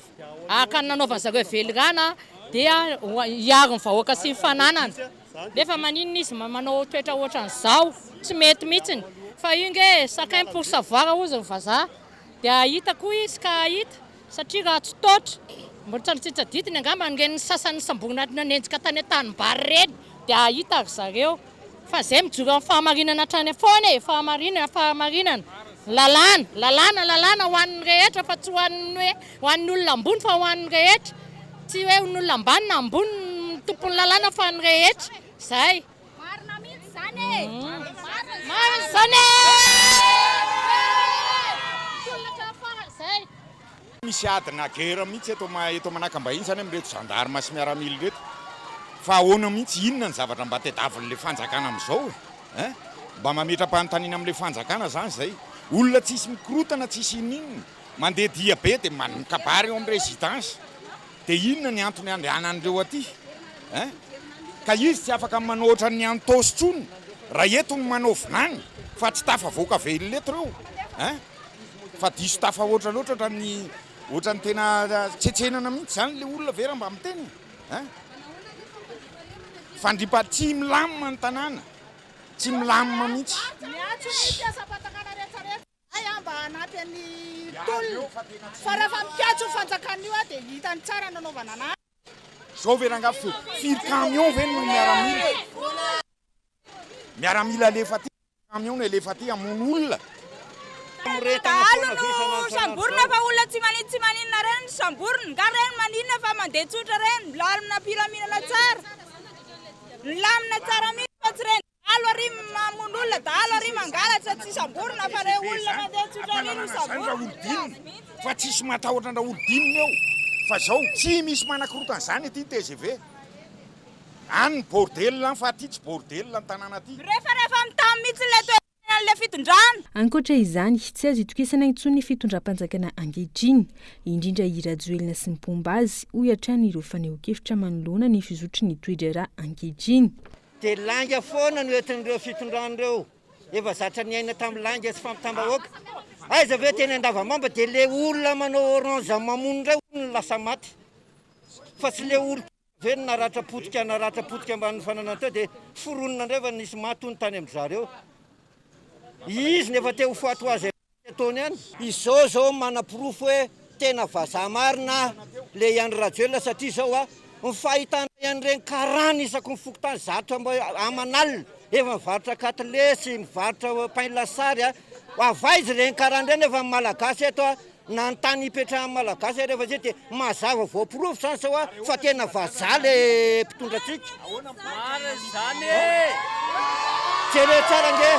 Araka ny nanaovan'ny zareo velirano dia hiaro ny vahoaka sy ny fananany. Nefa maninona izy manao toetra ohatran'izao? Tsy mety mihitsiny. Fa io nge chacun pour savoir hozy ny vazaha. Dia hahita koa izy ka hahita. Satria raha tsy taotra, mbola tsy tadidiny angamba ireny sasany nosamborina nanenjika tany an-tanimbary ireny dia hahita ry zareo fa izay mijoro amin'ny fahamarinana hatrany foana e, fahamarinana, fahamarinana, lalàna, lalàna, lalàna ho an'ny rehetra fa tsy ho an'ny hoe ho an'ny olona ambony fa ho an'ny rehetra, tsy hoe ny olona ambany na ambony no tompon'ny lalàna fa ny rehetra, izay. Marina mihitsy izany e! Marina izany e! Tolona hatramin'ny farany izay. Misy ady na guerre mihitsy eto eto Manakambahiny izany amin'ireto gendarme sy miaramila ireto. Fa ahoana mihitsy, inona ny zavatra mba tediavin'ilay fanjakana amin'izao e? Hein? Mba mametra-panontaniana amin'ilay fanjakana izany izay. Olona tsisy mikorotana, tsisy ininona, mandeha dia be dia mikabary eo amin'ny résidence. Dia inona ny antony andehanan'ireo aty hein? Ka izy tsy afaka manao ohatran'ny Antaosy intsony raha eto no manao vinany fa tsy tafavoaka velona eto ireo hein? Fa diso tafahoatra loatra ohatran'ny ohatran'ny tena tsetsenana mihitsy izany ilay olona ve raha mba miteny hein? Fandriam-pa tsy milamina ny tanàna, tsy milamina mihitsy. Miantso ny mpiasam-panjakana rehetra rehetra. Hay aho mba hanampy an'i tolona fa raha mikatso io fanjakana io dia hitany tsara nanaovana anazy. Zao ve rangah firy camion ve no miaramila miaramila alefa aty camion no alefa aty hamono olona. Dahalo no samborina fa olona tsy manin tsy maninona reny no samborina, nga reny maninona fa mandeha tsotra reny, milamina am-pilaminana tsara, milamina tsara mihitsy fa tsy reny. Dahalo ary mamono olona, dahalo ary mangalatra, tsy samborina fa re olona mandeha tsotra ary no samborina. Fa tsisy matahotra an-dRaholidinina eo fa zao tsy misy manakorotana zany aty tgv. Any ny bordel any fa aty tsy bordel ny tanàna aty. Mirefarefa amin'ny tany mihitsy ilay toeran'ilay fitondrana. Ankoatra izany, tsy azo itokisana intsony ny fitondram-panjakana ankehitriny, indrindra i Rajoelina sy ny mpomba azy, hoy hatrany ireo fanehoan-kevitra manoloana ny fizotry ny toe-draharaha ankehitriny. Dia lainga foana no entin'ireo fitondrana ireo. Efa zatra niaina tamin'ny lainga sy fampitam-bahoaka. Aiza ve teny Andavamamba dia le olona manao orange mamono indray hono no lasa maty. Fa tsy le olon ve no naratra potika naratra potika ambanin'ny fananany teo dia foronina indray fa nisy maty hono tany amin-dry zareo. Izy no efa te ho faty ho azy. Ataony any. Izao zao manaporofo hoe tena vazaha marina le i Andry Rajoelina satria zao a, ny fahitanay an'ireny karana isaky ny fokontany zato aman'alina efa mivarotra katilesy, mivarotra pain lasary a, avy aiza ireny karana ireny nefa ny malagasy eto a, na ny tany ipetrahan'ny malagasy ary efa zay dia mazava voaporofo zany zao a fa tena vazaha le mpitondra antsika. Marina izany e! Jereo tsara ange.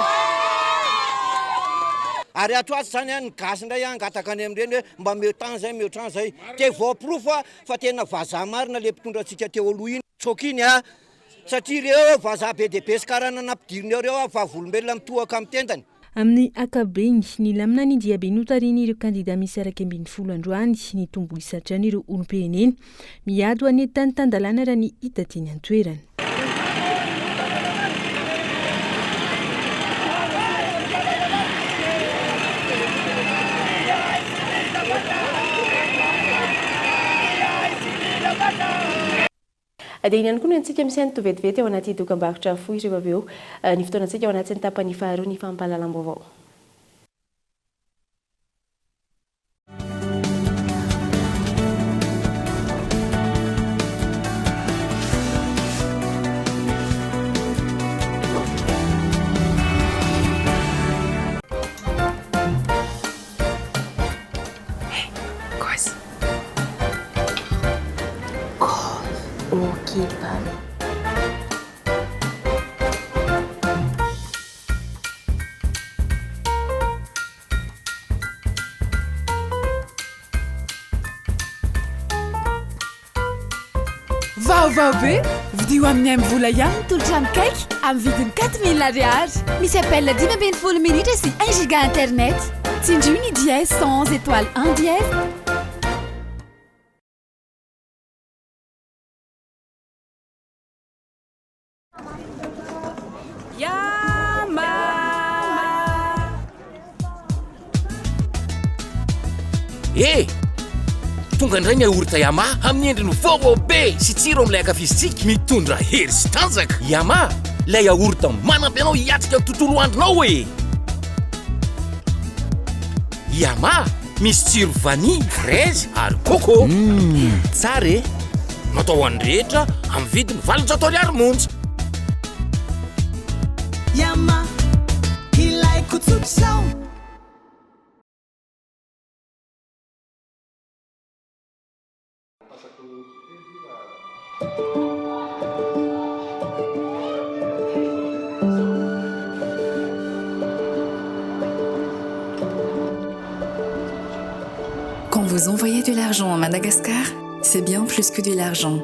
Ary ato ato zany an, ny gasy indray an hangataka any amin'ireny hoe mba omeo tany zay, omeo trano zay. Dia voaporofo a fa tena vazaha marina le mpitondra antsika teo aloha iny, tsoaka iny a. Satria ireo vazaha be dia be sy karana nampidiriny ao ireo a, vavolombelona mitohaka amin'ny tendany. Amin'ny ankapobeny, nilamina ny diabe notarihin'ireo kandida miisa 11 androany. Nitombo isa hatrany ireo olom-pirenena miady ho an'ny tany tan-dalàna raha ny hita teny an-toerana. Dia iny ihany koa no entintsika misaino vetivety ao anaty dokambarotra fohy rehefa avy eo ny fotoanantsika ao anatin'ny tapany faharoa ny fampahalalam-baovao. Vaovao be! Vidio amin'ny MVola ihany ny tolotra mikaiky amin'ny vidiny 4000 ariary. Misy appel 15 minitra sy 1 giga internet. Tsindrio ny dièse 111 étoile 1 dièse. Eh! Tonga indray ny yaourt Yama amin'ny endriny vaovao be sy tsiro amin'ilay ankafizintsika. Mitondra hery sy tanjaka. Yama, ilay yaourt manampy anao hiatrika ny tontolo andronao e! Yama, misy tsiro vanille, fraise ary coco. Mmh, tsara e! Natao ho an'ny rehetra amin'ny vidiny 800 ariary monja. Yama, ilaiko tsotr'izao. Quand vous envoyez de l'argent à Madagascar, c'est bien plus que de l'argent.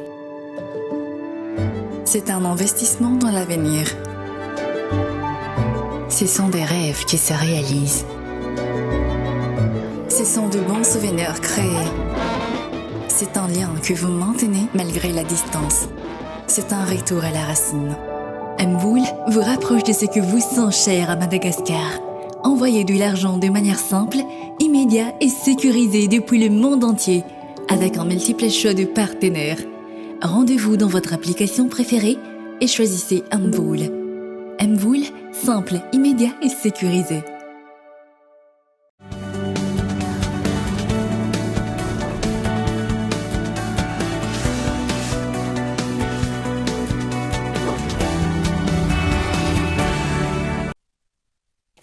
C'est un investissement dans l'avenir. Ce sont des rêves qui se réalisent. Ce sont de bons souvenirs créés. C'est un lien que vous maintenez malgré la distance. C'est un retour à la racine. Mvola vous rapproche de ce que vous sent cher à Madagascar. Envoyez de l'argent de manière simple, immédiate et sécurisée depuis le monde entier, avec un multiple choix de partenaires. Rendez-vous dans votre application préférée et choisissez Mvola. Mvola, simple, immédiat et sécurisé.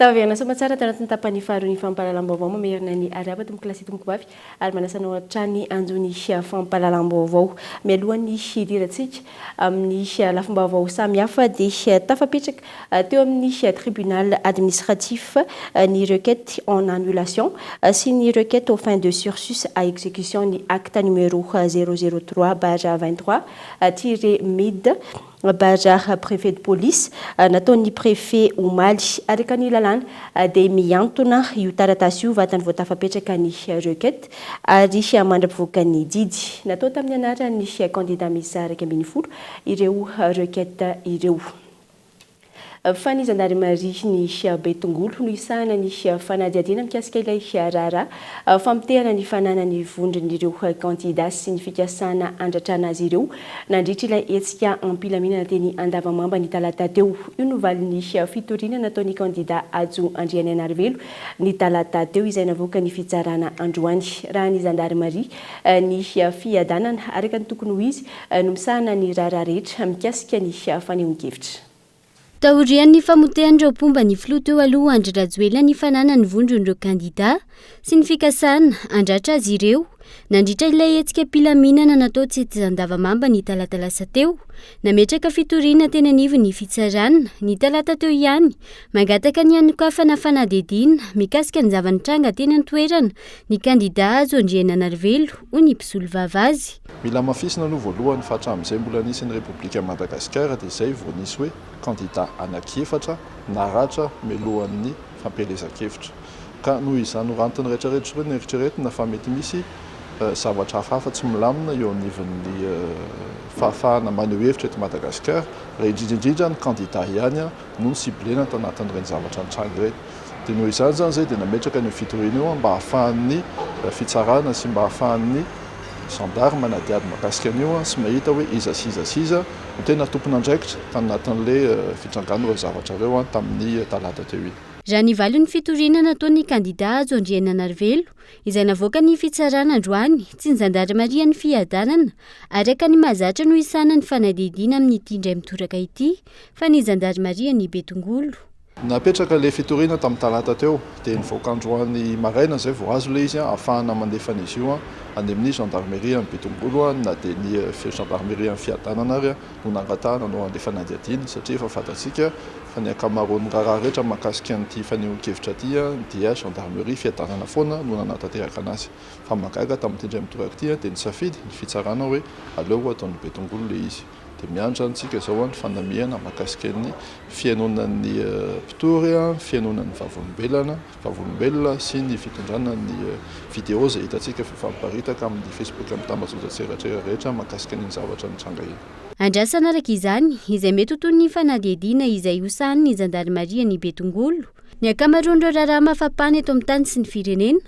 Taverina soamatsara tao anatin'ny tapany faharoa ny fampahalalam-baovao mamerina ny arahaba tompokolahy sy tompokovavy ary manasa anao hatrany hanjo ny fampahalalam-baovao. Mialohan'ny hidirantsika amin'ny lafim-baovao samihafa dia tafapetraka teo amin'ny tribunal administratif ny requête en annulation sy ny requête aux fins de sursis à exécution ny acte numéro 003 barre 23 tiret mid barre préfet de police nataon'ny préfet omaly. Araka ny lalàna dia mihantona io taratasy io vatany vao tafapetraka ny requête ary mandra-pivoakan'ny didy. Natao tamin'ny anaran'ny kandida miisa 11 ireo requête ireo. Fa ny zandarimaria ny Betongolo no hisahana ny fanadihadiana mikasika ilay raharaha famotehana ny fananan'ny vondron'ireo kandida sy ny fikasana handratrana azy ireo nandritra ilay hetsika am-pilaminana teny Andavamamba ny talata teo. Io no valin'ny fitoriana nataon'ny kandida Hajo Andrianainarivelo ny talata teo izay navoakan'ny fitsarana androany. Raha ny zandarimaria ny Fiadanana araka ny tokony ho izy no misahana ny raharaha rehetra mikasika ny fanehoan-kevitra. Taorian'ny famotehan'ireo mpomba ny filoha teo aloha Andry Rajoelina ny fananan'ny vondron'ireo kandida sy ny fikasana handratra azy ireo nandritra ilay hetsika am-pilaminana natao tetsy Andavamamba ny talata lasa teo, nametraka fitoriana teny anivon'ny fitsarana ny talata teo ihany mangataka ny hanokafana fanadihadiana mikasika ny zava-nitranga teny an-toerana ny kandida Hajo Andriananarivelo, hoy ny mpisolovava azy. Mila hamafisina aloha voalohany fa hatramin'izay mbola nisy ny Repoblikan'i Madagasikara dia izay vao nisy hoe kandida anankiefatra naratra mialohan'ny fampielezan-kevitra. Ka noho izany orantiny rehetra rehetra ireo no eritreretina fa mety misy zavatra hafahafa tsy milamina eo anivon'ny fahafahana maneho hevitra eto Madagasikara, raha indrindra indrindra ny kandida ihany no ni-ciblena tao anatin'ireny zavatra nitranga ireny. Dia noho izany izany izay dia nametraka an'io fitoriana io mba hahafahan'ny fitsarana sy mba hahafahan'ny gendarme manadihady mahakasika an'io sy mahita hoe iza sy iza sy iza no tena tompon'andraikitra tanatin'ilay fitrangan'ireo zavatra ireo tamin'ny talata teo iny. Raha ny valin'ny fitoriana nataon'ny kandida Hajo Andriananarivelo, izay navoakan'ny fitsarana androany, tsy ny zandarimarian'ny Fiadanana, araka ny mahazatra no hisahana ny fanadihadiana amin'ity indray mitoraka ity, fa ny zandarimarian'i Betongolo. Napetraka ilay fitoriana tamin'ny talata teo, dia nivoaka androany maraina izay vao azo ilay izy ahafahana mandefa an'izy io any amin'ny gendarmerie any Betongolo na dia ny gendarmerie any Fiadanana ary no nangatahana hanao an'ilay fanadihadiana satria efa fantatsika fa ny ankamaroan'ny raharaha rehetra mahakasika an'ity fanehoan-kevitra ity dia gendarmerie Fiadanana foana no nanatanteraka an'azy. Fa mahagaga tamin'ity indray mitoraka ity dia nisafidy ny fitsarana hoe aleo ataon'ny Betongolo ilay izy. Dia miandry izany isika izao ny fanamiana mahakasika ny fihainoana ny mpitory, ny fihainoana ny vavolombelana, vavolombelona sy ny fitondrana ny vidéo izay hitantsika fa efa miparitaka amin'ny Facebook amin'ny tambajotran-tserasera rehetra mahakasika an'iny zavatra nitranga iny. Andrasana araka izany izay mety ho toy ny fanadihadiana izay hosahanin'ny zandarimarian'i Betongolo. Ny ankamaroan'ireo raharaha mafampana eto amin'ny tany sy ny firenena,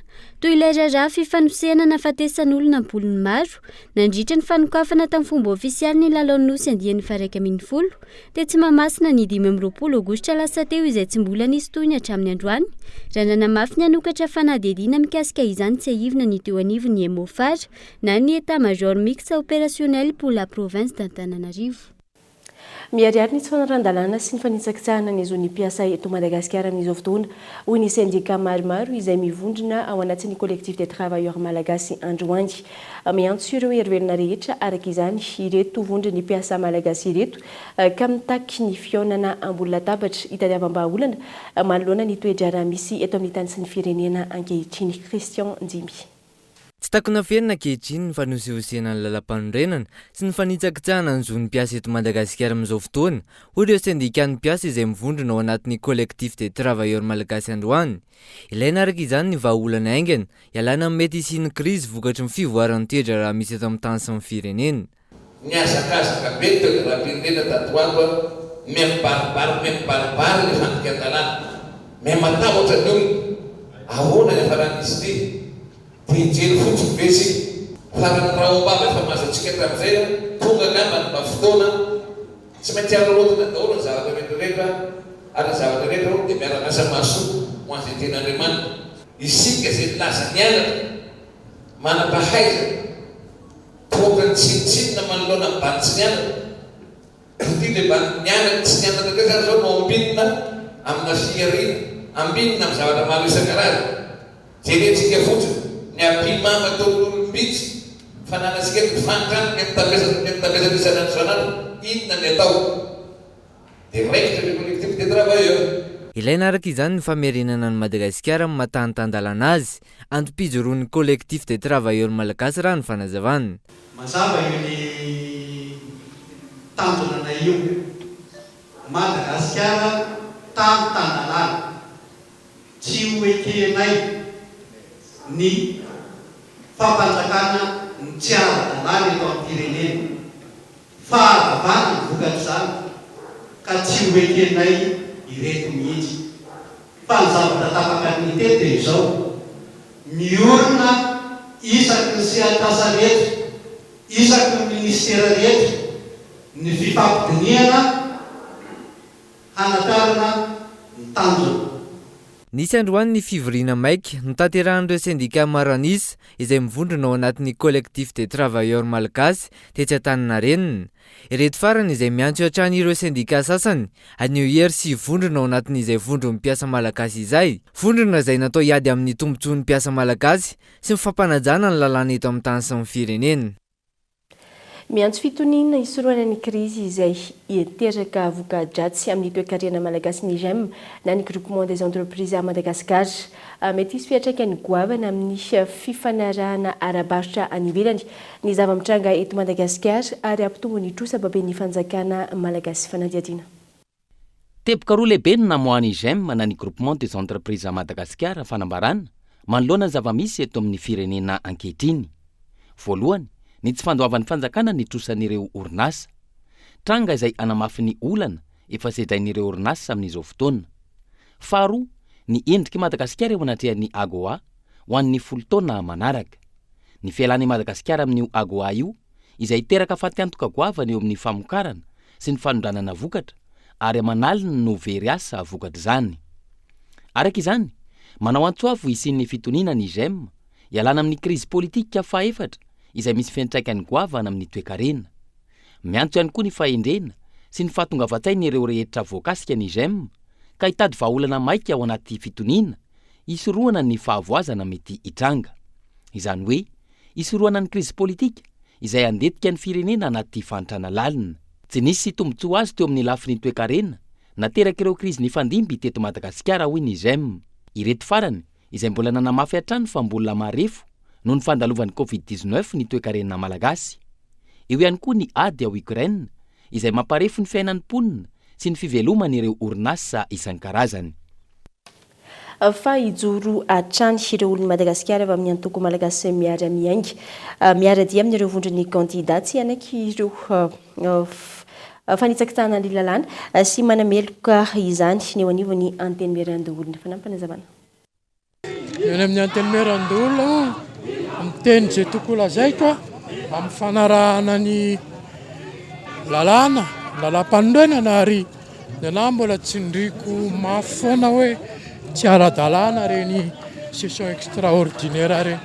toy ilay raharaha fifanosehana nahafatesan'olona am-polony maro nandritra ny fanokafana tamin'ny fomba ofisialy ny lalaon'ny Nosy andiany faha-11 tetsy Mahamasina ny 25 aogositra lasa teo izay tsy mbola nisy tohiny hatramin'ny androany raha nanamafy ny hanokatra fanadihadiana mikasika izany tsiahivina ny teo anivon'ny Emmo-Far na ny Etat Major Mixte Opérationnel pour la Province d'Antananarivo. Miharihary ny tsy fanarahan-dalàna sy ny fanitsakitsahana ny zon'ny mpiasa eto Madagasikara amin'izao fotoana, hoy ny sendika maromaro izay mivondrona ao anatin'ny Collectif des Travailleurs Malagasy androany. Miantso ireo herivelona rehetra araka izany ireto vondron'ny mpiasa malagasy ireto ka mitaky ny fihaonana ambony latabatra hitadiavam-bahaolana manoloana ny toe-draharaha misy eto amin'ny tany sy ny firenena ankehitriny. Christian Ndimby. Tsy takona afenina ankehitriny ny fanosihosena ny lalampanorenana sy ny fanitsakitsahana ny zon'ny mpiasa eto Madagasikara amin'izao fotoana, hoy ireo sendikan'ny mpiasa izay mivondrona ao anatin'ny Collectif des Travailleurs Malagasy androany. Ilaina araka izany ny vahaolana haingana, hialana amin'ny mety hisian'ny krizy vokatry ny fivoaran'ny toe-draharaha misy eto amin'ny tany sy ny firenena. Nihazakazaka be ny toe-draharaham-pirenena tato ho ato a, miha mibaribary miha mibaribary ny fandikan-dalàna, miha matahotra ny olona, ahoana ny hafaran'izy ity? Dia hijery fotsiny ve isika? Faran'ny rahom-bava efa mahazo antsika hatramin'izay a, tonga angamba ny mba fotoana, tsy maintsy araraotina daholo ny zavatra rehetra rehetra, ary ny zavatra rehetra hono dia miara-miasa mahasoa ho an'izay tian'Andriamanitra. Isika izay nilaza nianatra, manam-pahaizana, Toaka ny tsinontsinona manoloana ny bandy tsy nianatra. Ity le bandy nianatra tsy nianatra indray zany zao no ambinina amina fihariana, ambinina amin'ny zavatra maro isan-karazany. Jerentsika fotsiny ny ampihimamba ataon'olom-bitsy, fananantsika eto, ny fahantrana miha-mitambesatra miha-mitambesatra isan'andro isan'andro, inona ny atao? Dia raikitra le collectif des travailleurs. Ilaina araka izany ny famerenana an'i Madagasikara amin'ny maha tany tan-dalàna azy, antom-pijoroan'ny Collectif des Travailleurs Malagasy raha ny fanazavana. Mazava io ny tanjona anay io. Madagasikara tany tan-dalàna. Tsy ho ekenay ny fampanjakana ny tsy ara-dalàna eto amin'ny firenena. Faharavana ny vokatr'izany ka tsy ho ekenay ireto mihitsy. Fa ny zavatra tapaka ny teto dia izao, miorina isaky ny sehatr'asa rehetra, isaky ny minisitera rehetra ny fifampidinihana hanatrarana ny tanjona. Nisy androany ny fivoriana maika notanterahan'ireo sendika maro an'isa izay mivondrona ao anatin'ny Collectif des Travailleurs Malgaches tetsy Antaninarenina. Ireto farany izay miantso hatrany ireo sendika sasany haneho hery sy hivondrona ao anatin'izay vondron'ny mpiasa malagasy izay. Vondrona izay natao hiady amin'ny tombontsoan'ny mpiasa malagasy sy ny fampanajana ny lalàna eto amin'ny tany sy ny firenena. Miantso fitoniana hisorohana ny krizy izay hiteraka voka-dratsy amin'ny toekarena malagasy ny GEM na ny Groupement des Entreprises à Madagascar. Mety hisy fiantraikany goavana amin'ny fifanarahana ara-barotra any ivelany ny zava-mitranga eto Madagasikara ary hampitombo ny trosa baben'ny fanjakana malagasy. Fanadihadiana. Teboka roa lehibe no namoahan'ny GEM na ny Groupement des Entreprises à Madagascar fanambarana manoloana ny zava-misy eto amin'ny firenena ankehitriny. Voalohany, ny tsy fandoavan'ny fanjakana ny trosan'ireo orinasa. Tranga izay hanamafy ny olana efa sedrain'ireo orinasa amin'izao fotoana. Faharoa, ny endrik'i Madagasikara eo anatrehan'ny AGOA ho an'ny folo taona manaraka. Ny fialan'i Madagasikara amin'io AGOA io izay hiteraka fatiantoka goavana eo amin'ny famokarana sy ny fanondranana vokatra ary aman'aliny no very asa vokatr'izany. Araka izany, manao antso avo hisian'ny fitoniana ny GEM, hialana amin'ny krizy politika fahaefatra izay misy fiantraikany goavana amin'ny toekarena. Miantso ihany koa ny fahendrena sy ny fahatongavan-tsain'ireo rehetra voakasika ny GEM ka hitady vahaolana maika ao anaty fitoniana hisorohana ny fahavoazana mety hitranga. Izany hoe, hisorohana ny krizy politika izay handetika ny firenena anaty fahantrana lalina. Tsy nisy tombontsoa azo teo amin'ny lafiny toekarena naterak'ireo krizy nifandimby teto Madagasikara hoy ny GEM. Ireto farany izay mbola nanamafy hatrany fa mbola marefo noho ny fandalovan'ny Covid 19 ny toekarena malagasy. Eo ihany koa ny ady ao Ukraine izay mamparefo ny fiainan'ny mponina sy ny fiveloman'ireo orinasa isan-karazany. Fa hijoro hatrany ireo olon'i Madagasikara avy amin'ny antoko Malagasy Miara Miainga miara-dia amin'ireo vondron'ny kandida tsy hanaiky ireo fanitsakitsahana ny lalàna sy manameloka izany ny eo anivon'ny Antenimierandoholona. Fanampinazavana. Ny any amin'ny Antenimierandoholona moa miteny izay tokony holazaiko amin'ny fanarahana ny lalàna, lalàmpanorenana ary Ny anah mbola tsindriko mafy foana hoe tsy ara-dalàna ireny session extraordinaire ireny.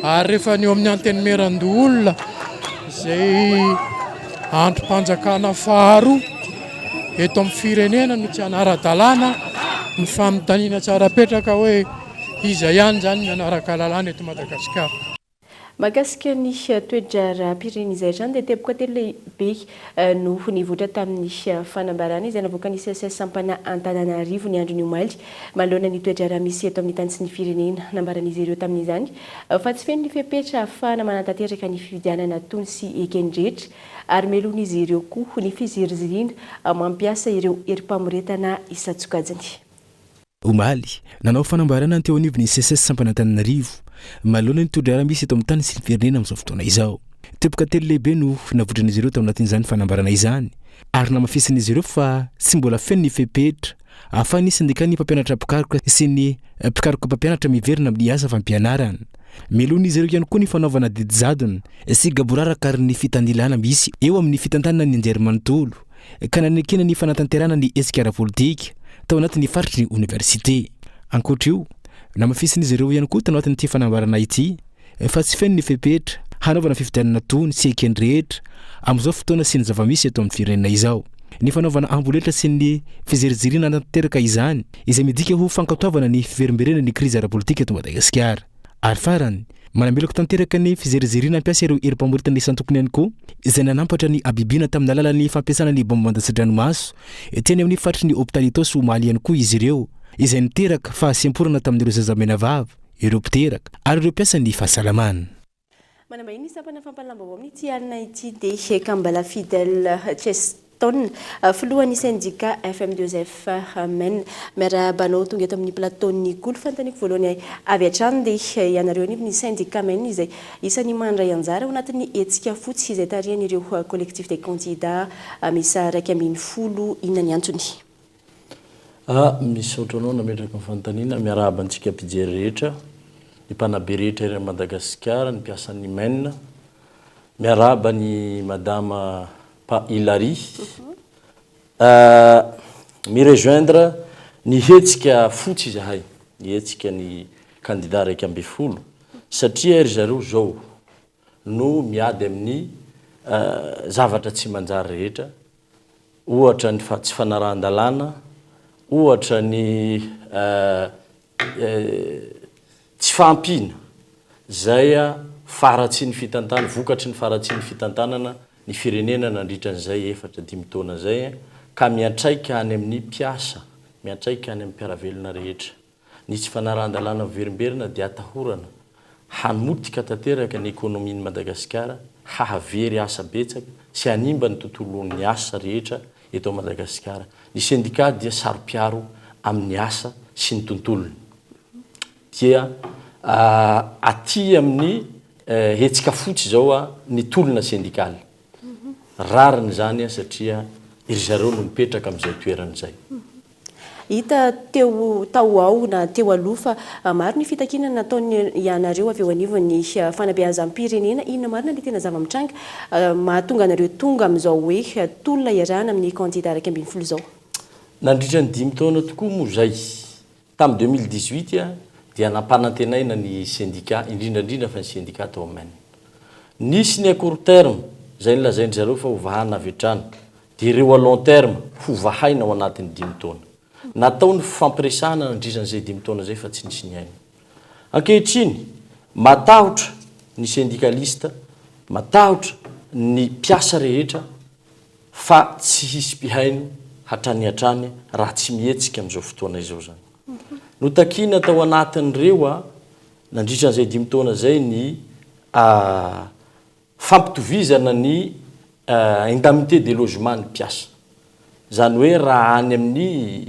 Ary rehefa ny eo amin'ny antenimierandoholona izay andrim-panjakana faharoa eto amin'ny firenena no tsy hanara-dalàna, ny fanontaniana tsara apetraka hoe iza ihany izany ny hanaraka lalàna eto Madagasikara. Mahakasika ny toe-draharaham-pirenena izay hatrany dia teboka telo lehibe no nivoitra tamin'ny fanambarana izay navoakan'ny SECES sampana Antananarivo ny andron'ny omaly manoloana ny toe-draharaha misy eto amin'ny tany sy ny firenena. Nambaran'izy ireo tamin'izany fa tsy feno ny fepetra ahafahana manatanteraka ny fifidianana tony sy eken'ny rehetra ary melohin'izy ireo koa ny fiziriziriana mampiasa ireo herim-pamoretana isan-tsokajiny. Omaly, nanao fanambarana ny teo anivon'ny SECES sampana Antananarivo, manoloana ny todraharaha misy eto amin'ny tany sy ny firenena amin'izao fotoana izao. Teboka telo lehibe no navotran'izy ireo tao anatin'izany fanambarana izany, ary namafisin'izy ireo fa tsy mbola feno ny fepetra ahafahan'ny sendikan'ny mpampianatra mpikaroka sy ny mpikaroka mpampianatra miverina amin'ny asa fampianarana. Melohin'izy ireo ihany koa ny fanaovana didy jadona sy gaboraraka ary ny fitanilana misy eo amin'ny fitantanana ny anjerimanontolo ka nanekena ny fanatanterahana ny hetsika ara-politika tao anatin'ny faritry ny oniversite. Ankoatra io, namafisin'izy ireo ihany koa tao anatin'ity fanambarana ity fa tsy feno ny fepetra hanaovana fifidianana tony sy eken'ny rehetra amin'izao fotoana sy ny zava-misy eto amin'ny firenena izao. Ny fanaovana amboletra sy ny fiziriziriana hanatanteraka izany izay midika ho fankatoavana ny fiverimberenan'ny krizy ara-politika eto Madagasikara. Ary farany, manameloka tanteraka ny fiziriziriana hampiasa ireo herim-pamoretana isan-tokony ihany koa izay nanampatra ny habibiana tamin'ny alalan'ny fampiasana ny baomba mandatsa-dranomaso teny amin'ny faritry ny hopitaly Itaosy omaly ihany koa izy ireo izay niteraka fahasemporana tamin'ireo zaza menavava, ireo mpiteraka ary ireo mpiasan'ny fahasalamana. Manambahiny ny sampana fampahalalam-baovao amin'ity alina ity dia Kambala Fidèle Cheston, filohan'ny sendika FM2F Men. Miarahaba anao tonga eto amin'ny plateau-n'ny Kolo. Fanontaniako voalohany avy hatrany dia ianareo anivon'ny sendika Men izay isan'ny mandray anjara ao anatin'ny hetsika fotsy izay tarihan'ireo Collectif des candidats miisa 11, inona ny antony? A, Misaotra anao nametraka ny fanontaniana. Miarahaba antsika mpijery rehetra, ny mpanabe rehetra eran'i Madagasikara, ny mpiasan'ny Men. Miarahaba an'i Madama Pa Hilary. Mi-rejoindre ny hetsika fotsy izahay, ny hetsika ny kandida 11, satria ry zareo izao no miady amin'ny zavatra tsy manjary rehetra, ohatra ny tsy fanarahan-dalàna, ohatra ny tsy fahampiana izay faharatsian'ny fitantanana, vokatry ny faharatsian'ny fitantanana ny firenena nandritra an'izay efatra dimy taona izay ka miantraika any amin'ny mpiasa, miantraika any amin'ny mpiara-velona rehetra. Ny tsy fanarahan-dalàna miverimberina dia atahorana hamotika tanteraka ny ekonomian'i Madagasikara, hahavery asa betsaka sy hanimba ny tontolon'ny asa rehetra eto Madagasikara. Ny sendikà dia saro-piaro amin'ny asa sy ny tontolony. Dia aty amin'ny hetsika fotsy izao ny tolona sendikaly. Rariny izany satria ry zareo no mipetraka amin'izay toerana izay. Hita teo tao ho ao na teo aloha fa maro ny fitakiana nataon'ny ianareo avy eo anivon'ny fanabeazam-pirenena. Inona marina ny tena zava-mitranga mahatonga anareo tonga amin'izao hoe tolona iarahana amin'ny kandida 11 izao? Nandritra ny dimy taona tokoa moa izay, tamin'ny 2018 dia nampanantenaina ny sendika, indrindra indrindra fa ny sendika tao Maine. Nisy ny à court terme izay nolazain-dry zareo fa hovahana avy hatrany. dia ireo à long terme ho vahaina ao anatin'ny dimy taona. Natao ny fifampiresahana nandritra an'izay dimy taona izay fa tsy nisy nihaino. Ankehitriny, matahotra ny sendikalista, matahotra ny mpiasa rehetra fa tsy hisy mpihaino hatrany hatrany raha tsy mihetsika amin'izao fotoana izao izany. Notakiana tao anatin'ireo nandritra an'izay dimy taona izay ny Fampitovizana ny indemnité de logement ny mpiasa. Izany hoe raha any amin'ny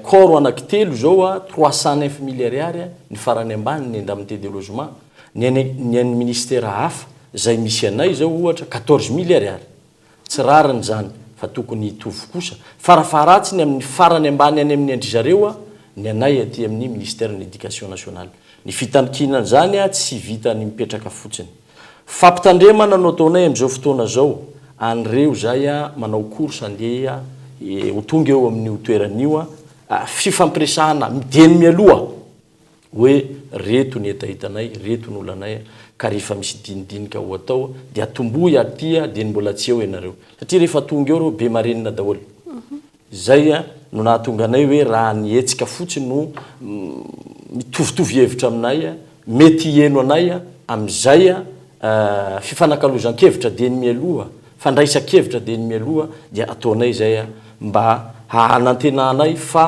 corps anankitelo izao 309 mille ariary ny farany ambany ny indemnité de logement, ny any ny an'ny ministera hafa izay misy anay izao ohatra 14 mille ariary. Tsy rariny izany fa tokony hitovy kosa, farafaharatsiny amin'ny farany ambany any amin'ny an-dry zareo ny anay aty amin'ny Ministère-n'ny Éducation nationale. Ny fitakiana an'izany tsy vitan'ny mipetraka fotsiny. Fampitandremana no ataonay amin'izao fotoana izao an'ireo izay manao course andeha ho tonga eo amin'io toerana io, fifampiresahana dieny mialoha. hoe reto ny hetahetanay, reto ny olanay ka rehefa misy dinidinika ho atao dia atombohy aty dieny mbola tsy eo ianareo satria rehefa tonga eo reo be marenina daholo. Zay no nahatonga anay hoe raha ny hetsika fotsiny no mitovitovy hevitra aminay, mety hiheno anay. amin'izay fifanakalozan-kevitra dieny mialoha, fandraisan-kevitra dieny mialoha dia ataonay izay mba hanantenanay fa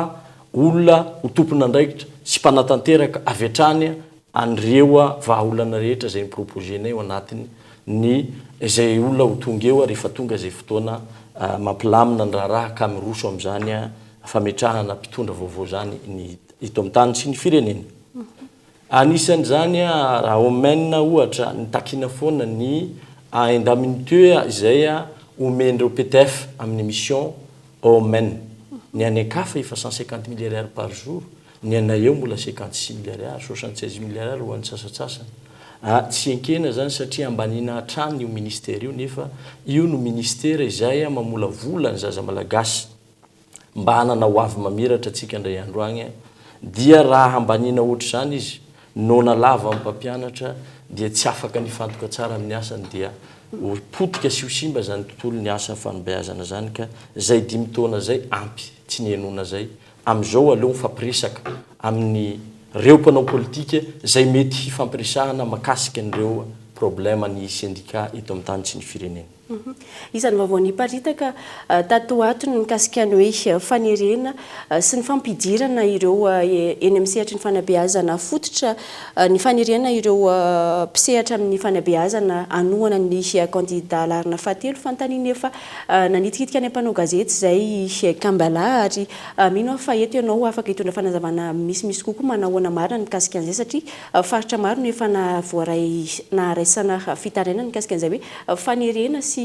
olona ho tompon'andraikitra sy mpanatanteraka avy hatrany an'ireo vahaolana rehetra izay ni-proposer-nay ao anatiny ny izay olona ho tonga eo rehefa tonga izay fotoana mampilamina ny raharaha ka miroso amin'izany fametrahana mpitondra vaovao izany ny eto amin'ny tany sy ny firenena. Anisan'izany raha omen ohatra nitakiana foana ny indemnité izay omen'ireo PTF amin'ny mission omen. Ny any an-kafa efa 150 mille ariary par jour, ny anay eo mbola 56 mille ariary, 76 mille ariary ho an'ny sasantsasany. Tsy enkena izany satria ambaniana hatrany io ministera io nefa io no ministera izay mamolavola ny zaza malagasy. mba hanana ho avy mamiratra antsika indray andro agny dia raha hambaniana ohatr'izany izy noana lava ny mpampianatra dia tsy afaka nifantoka tsara amin'ny asany dia ho potika sy ho simba zany tontolo ny asa fanobeazana zany ka zay dimy taona zay ampy tsy nihenoana zay amizao aleo mifampiresaka amin'ny reo mpanao politika zay mety hifampiresahana makasika an'ireo problème ny syndicat eto amin'ny tany sy ny firenena. Isan'ny vaovao niparitaka tato ho ato ny mikasika ny hoe fanerena sy ny fampidirana ireo eny amin'ny sehatry ny fanabeazana fototra, ny fanerena ireo mpisehatra amin'ny fanabeazana hanohana ny kandida laharana fahatelo. Fanontaniana efa nanitikitika ny mpanao gazety izay Kambala ary mino aho fa eto ianao afaka hitondra fanazavana misimisy kokoa manahoana marina ny mikasika an'izay satria faritra maro no efa nahavoaray naharaisana fitarainana mikasika an'izay hoe fanerena sy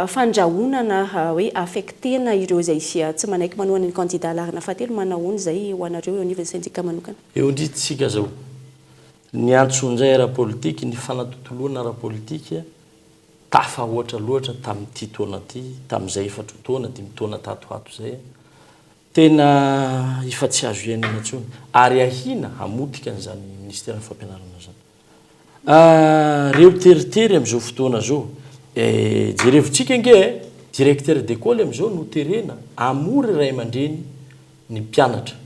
fandrahonana hoe affecter-na ireo izay tsy manaiky manohana ny kandida laharana fahatelo, manahoana izay ho anareo eo anivon'ny sendika manokana? Eo indrindra tsika zao, ny antsonjay ara-politika, ny fanatontoloana ara-politika tafahoatra loatra tamin'ity taona ity, tamin'izay efatra taona, dimy taona tato ho ato izay, tena efa tsy azo iainana intsony ary ahiana hamotika an'izany minisiteran'ny fampianarana izany. Reo teritery amizao fotoana zao eh, jerevotsika ange eh, directeur d'école amizao no terena amory ray aman-dreny ny mpianatra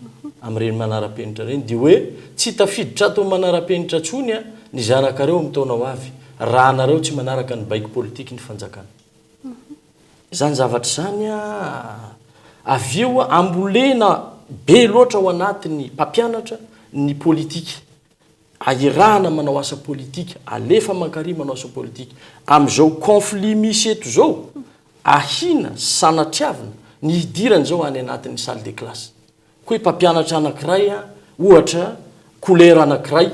amin'ireny manara-penitra ireny dia hoe tsy tafiditra ato amin'ny manara-penitra intsony a ny zanakareo amin'ny taona ho avy raha nareo tsy manaraka ny baiko politiky ny fanjakana. Izany zavatra izany a, avy eo ambolena be loatra ao anatin'ny mpampianatra ny politika. Ahirahana manao asa politika, alefa mankary manao asa politika. Amin'izao conflit misy eto izao, ahiana, sanatriavina, ny hidirany izao any anatin'ny salle de classe. Koa hoe mpampianatra anankiray, ohatra, couleur anankiray,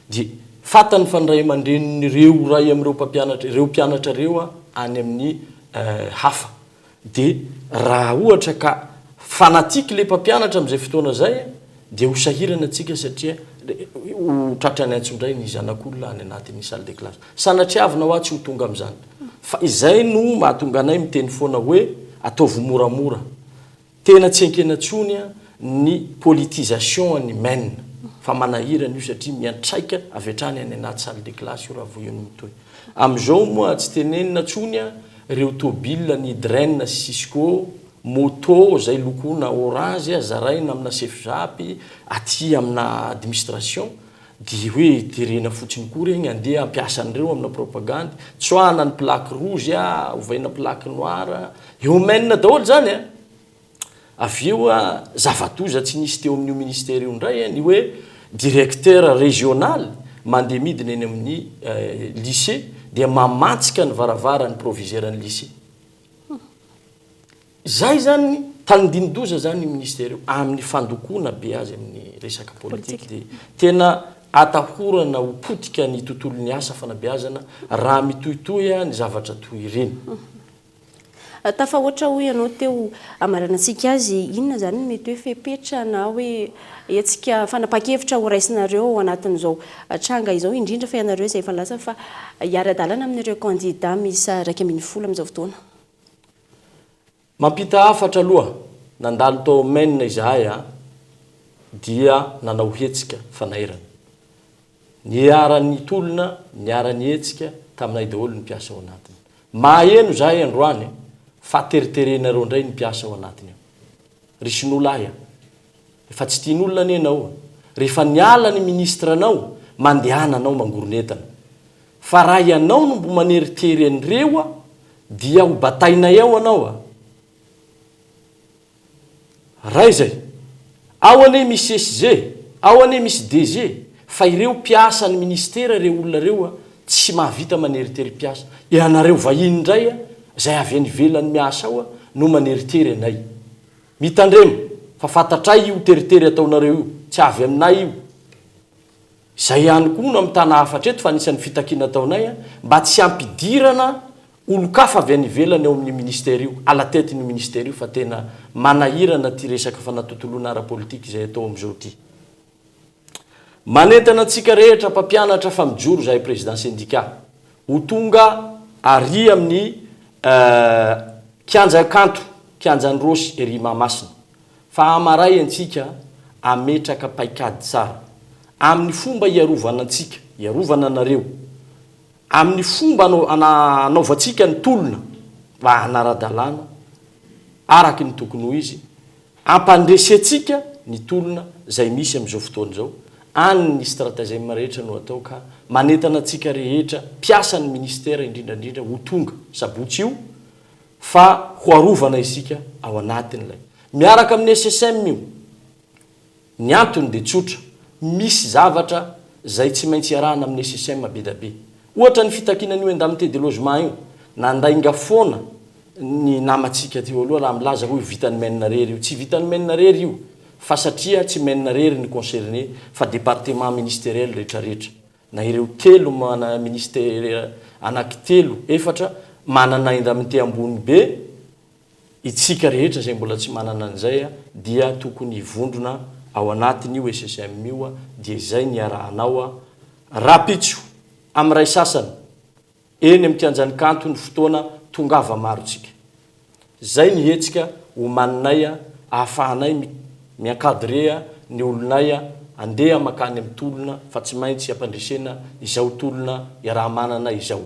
dia fantany fa ny ray aman-drenin'ireo ray amin'ireo mpampianatra, ireo mpianatra ireo any amin'ny hafa. Dia raha ohatra ka fanatique le mpampianatra amin'izay fotoana izay dia ho sahirana tsika satria ho tratran'ny antso indray ny zanak'olona any anatin'ny salle de classe. Sanatriavina hoa tsy ho tonga amin'izany. Fa izay no mahatonga anay miteny foana hoe ataovy moramora. Tena tsy enkena tsony ny politisation ny men fa manahirana io satria miantraika avy hatrany any anaty salle de classe io raha vao io no mitohy. Amizao moa tsy tenenina tsony reo tobile ny Dren sy Cisco, moto zay lokona orange zaraina amina sefjap aty amina administration dia hoe terena fotsiny koa regny andeha hampiasa an'ireo amina propagandy, tsoahana ny plaque rouge ovaina plaque noire, eo men daholo zany a! Avy eo zava-doza tsy nisy teo amin'io ministère io indray ny hoe directeur régional mandeha midina eny amin'ny lycée dia mamantsika ny varavaran'ny proviseur ny lycée. Zay zany tandindoza zany io ministère io amin'ny fandokoana be azy amin'ny resaka politique dia tena atahorana ho potika ny tontolon'ny asa fanabeazana raha mitohitohy ny zavatra toy ireny. Tafahoatra hoy ianao teo hamaranantsika azy, inona izany no mety hoe fepetra na hoe hetsika fanapahan-kevitra ho raisinareo ao anatin'izao tranga izao, indrindra fa ianareo izay efa nilaza fa hiara-dalana amin'ireo kandida miisa 11 amin'izao fotoana? Mampita hafatra aloha, nandalo tao Maine izahay a, dia nanao hetsika fanairana. Niara-nitolona, niara-nihetsika taminay daholo ny mpiasa ao anatiny. Maheno izahay androany fa teriterenareo indray ny mpiasa ao anatiny ao. Ry sinoa lahy a! Efa tsy tian'olona anie ianao a! Rehefa niala ny ministre-nao, mandehana anao mangoron'entana. Fa raha ianao no mbo maneritery an'ireo dia ho batainay ao anao a! Ray zay. Ao anie misy SG, ao anie misy DG, fa ireo mpiasan'ny ministera ireo olona ireo a, tsy mahavita maneritery mpiasa. Ianareo vahiny indray a, zay avy any ivelany miasa ao a, no maneritery anay. Mitandrema, fa fantatray io teritery ataonareo io, tsy avy aminay io. Izay ihany koa no amitana hafatra eto fa anisan'ny fitakiana ataonay mba tsy hampidirana olon-kafa avy any ivelany ao amin'io ministera io, à la tête n'io ministera io fa tena manahirana ity resaka fanatontoloana ara-politika izay atao amin'izao ity. Manentana antsika rehetra mpampianatra fa mijoro izahay président syndicat ho tonga ary amin'ny kianja kanto, kianjan'i Rossy ery Mahamasina. Fa hamaray antsika hametraka paikady tsara amin'ny fomba hiarovana antsika, hiarovana anareo, amin'ny fomba hanaovantsika ny tolona mba hanara-dalàna araka ny tokony ho izy, hampandresentsika ny tolona izay misy amin'izao fotoana izao, any ny stratagème rehetra no atao ka manentana antsika rehetra mpiasan'ny ministera indrindra indrindra ho tonga sabotsy io fa ho arovana isika ao anatin'ilay. Miaraka amin'ny SSM io. Ny antony dia tsotra, misy zavatra izay tsy maintsy iarahana amin'ny SSM be da be. Ohatra ny fitakiana an'io indemnité de logement io, nandainga foana ny namantsika teo aloha raha milaza hoe vitan'ny men irery io. Tsy vitan'ny men irery io fa satria tsy men irery ny concerné fa département ministériel retraretra. Na ireo telo mana ministère anaky telo, efatra manana indemnité ambony be, itsika rehetra izay mbola tsy manana an'izay dia tokony hivondrona ao anatin'io SSM io dia izay ny iarahanao rapitso amin'ny ray sasany. Eny amin'ny kianjan'ny kanto ny fotoana tongava maro tsika. Zay ny hetsika omaninay ahafahanay mi-encadrer ny olonay andeha makany amin'ny tolona fa tsy maintsy ampandresena izao tolona iaraha-manana izao.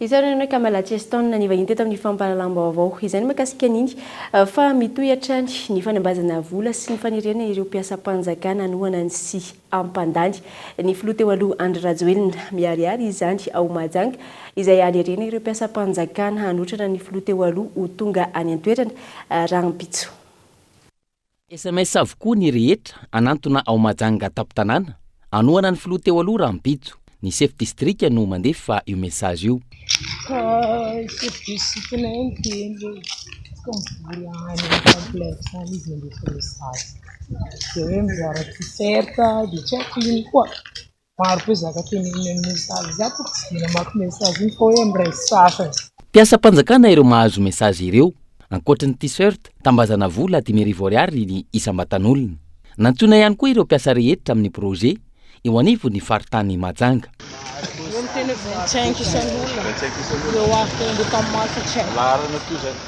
Isaorana anao Kamala Cheston nivahiny teto amin'ny fampahalalam-baovao. Izay ny mahakasika an'iny fa mitohy hatrany ny fanambazana vola sy ny fanerena ireo mpiasam-panjakana hanohana ny sy hampandany ny filoha teo aloha Andry Rajoelina. Miharihary izany ao Mahajanga izay hanerena ireo mpiasam-panjakana hanotrana ny filoha teo aloha ho tonga any an-toerana rahampitso. Sms avokoa ny rehetra hanantona ao Mahajanga tampon-tanàna hanohana ny filoha teo aloha rahampitso. Ny sefo distrika no mandefa io message io. Ka chef de site-nay niteny hoe tsika mivory any amin'ny complexe any izy mandefa message. Dia hoe mizara t-shirt dia tsy haiko ino koa. Maro be zaka teneniny amin'ny message. Za koa tsy dia namaky message iny fa hoe miray sasany. Mpiasam-panjakana ireo mahazo message ireo. Ankoatry ny t-shirt, tambazana vola 5000 ariary ny isam-batan'olona. Nantsoina ihany koa ireo mpiasa rehetra amin'ny projet eo anivon'ny faritany Mahajanga. Eo miteny hoe 25 isan'olona. Eo avy teo andeha tamin'ny maro fa tsy haiko. Laharana toa izany.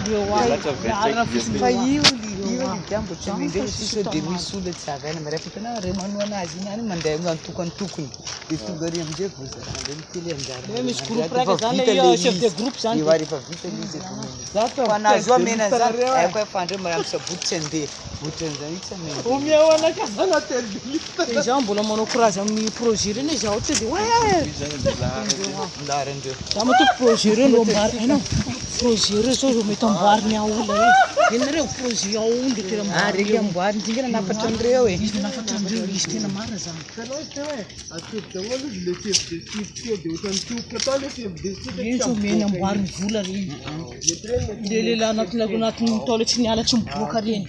Eo avy. Lasa 25 Laharana fotsiny Fa eo io avy. io Eo avy. Lydia mbo tsy Za mendrika fa satria tsy sao dia tamana. misy olona tsy avy any miray fa hitanao reo manohana azy iny any mandeha antoko antokony dia tonga ary amizay vao zarandreo miteny anjara Hoe misy anjara groupe efa raika zany vita le le chef de izy groupe zany ewa dia. rehefa vita le izy vao mendrika Za fa nazy io amena an'izany haiko hoe fa ndreo mba amin'ny sabotsy tsy andeha ohatran'izany io tsy amena Omeo anakahy zany tête de liste. Izaho mbola manao courage amin'ny projet ireny izaho tsy dia hoe. Laharandreo. Za matoky projet ireo no amboarina hainao projet ireo zao vao mety amboariny aolona eo inona reo projet aolona tena Ah, reka amboariny izy nge nanafatra an'ireo e. Izy nanafatra an'ireo izy tena marina zany. Hitanao izy teo e, atoro daholo izy le chef de site teo dia ohatran'ny tiofotra tao le chef de site Reny zao mena amboariny vola reny. Le lehilahy anatin'ny anatin'ny taola tsy niala tsy miboaka reny.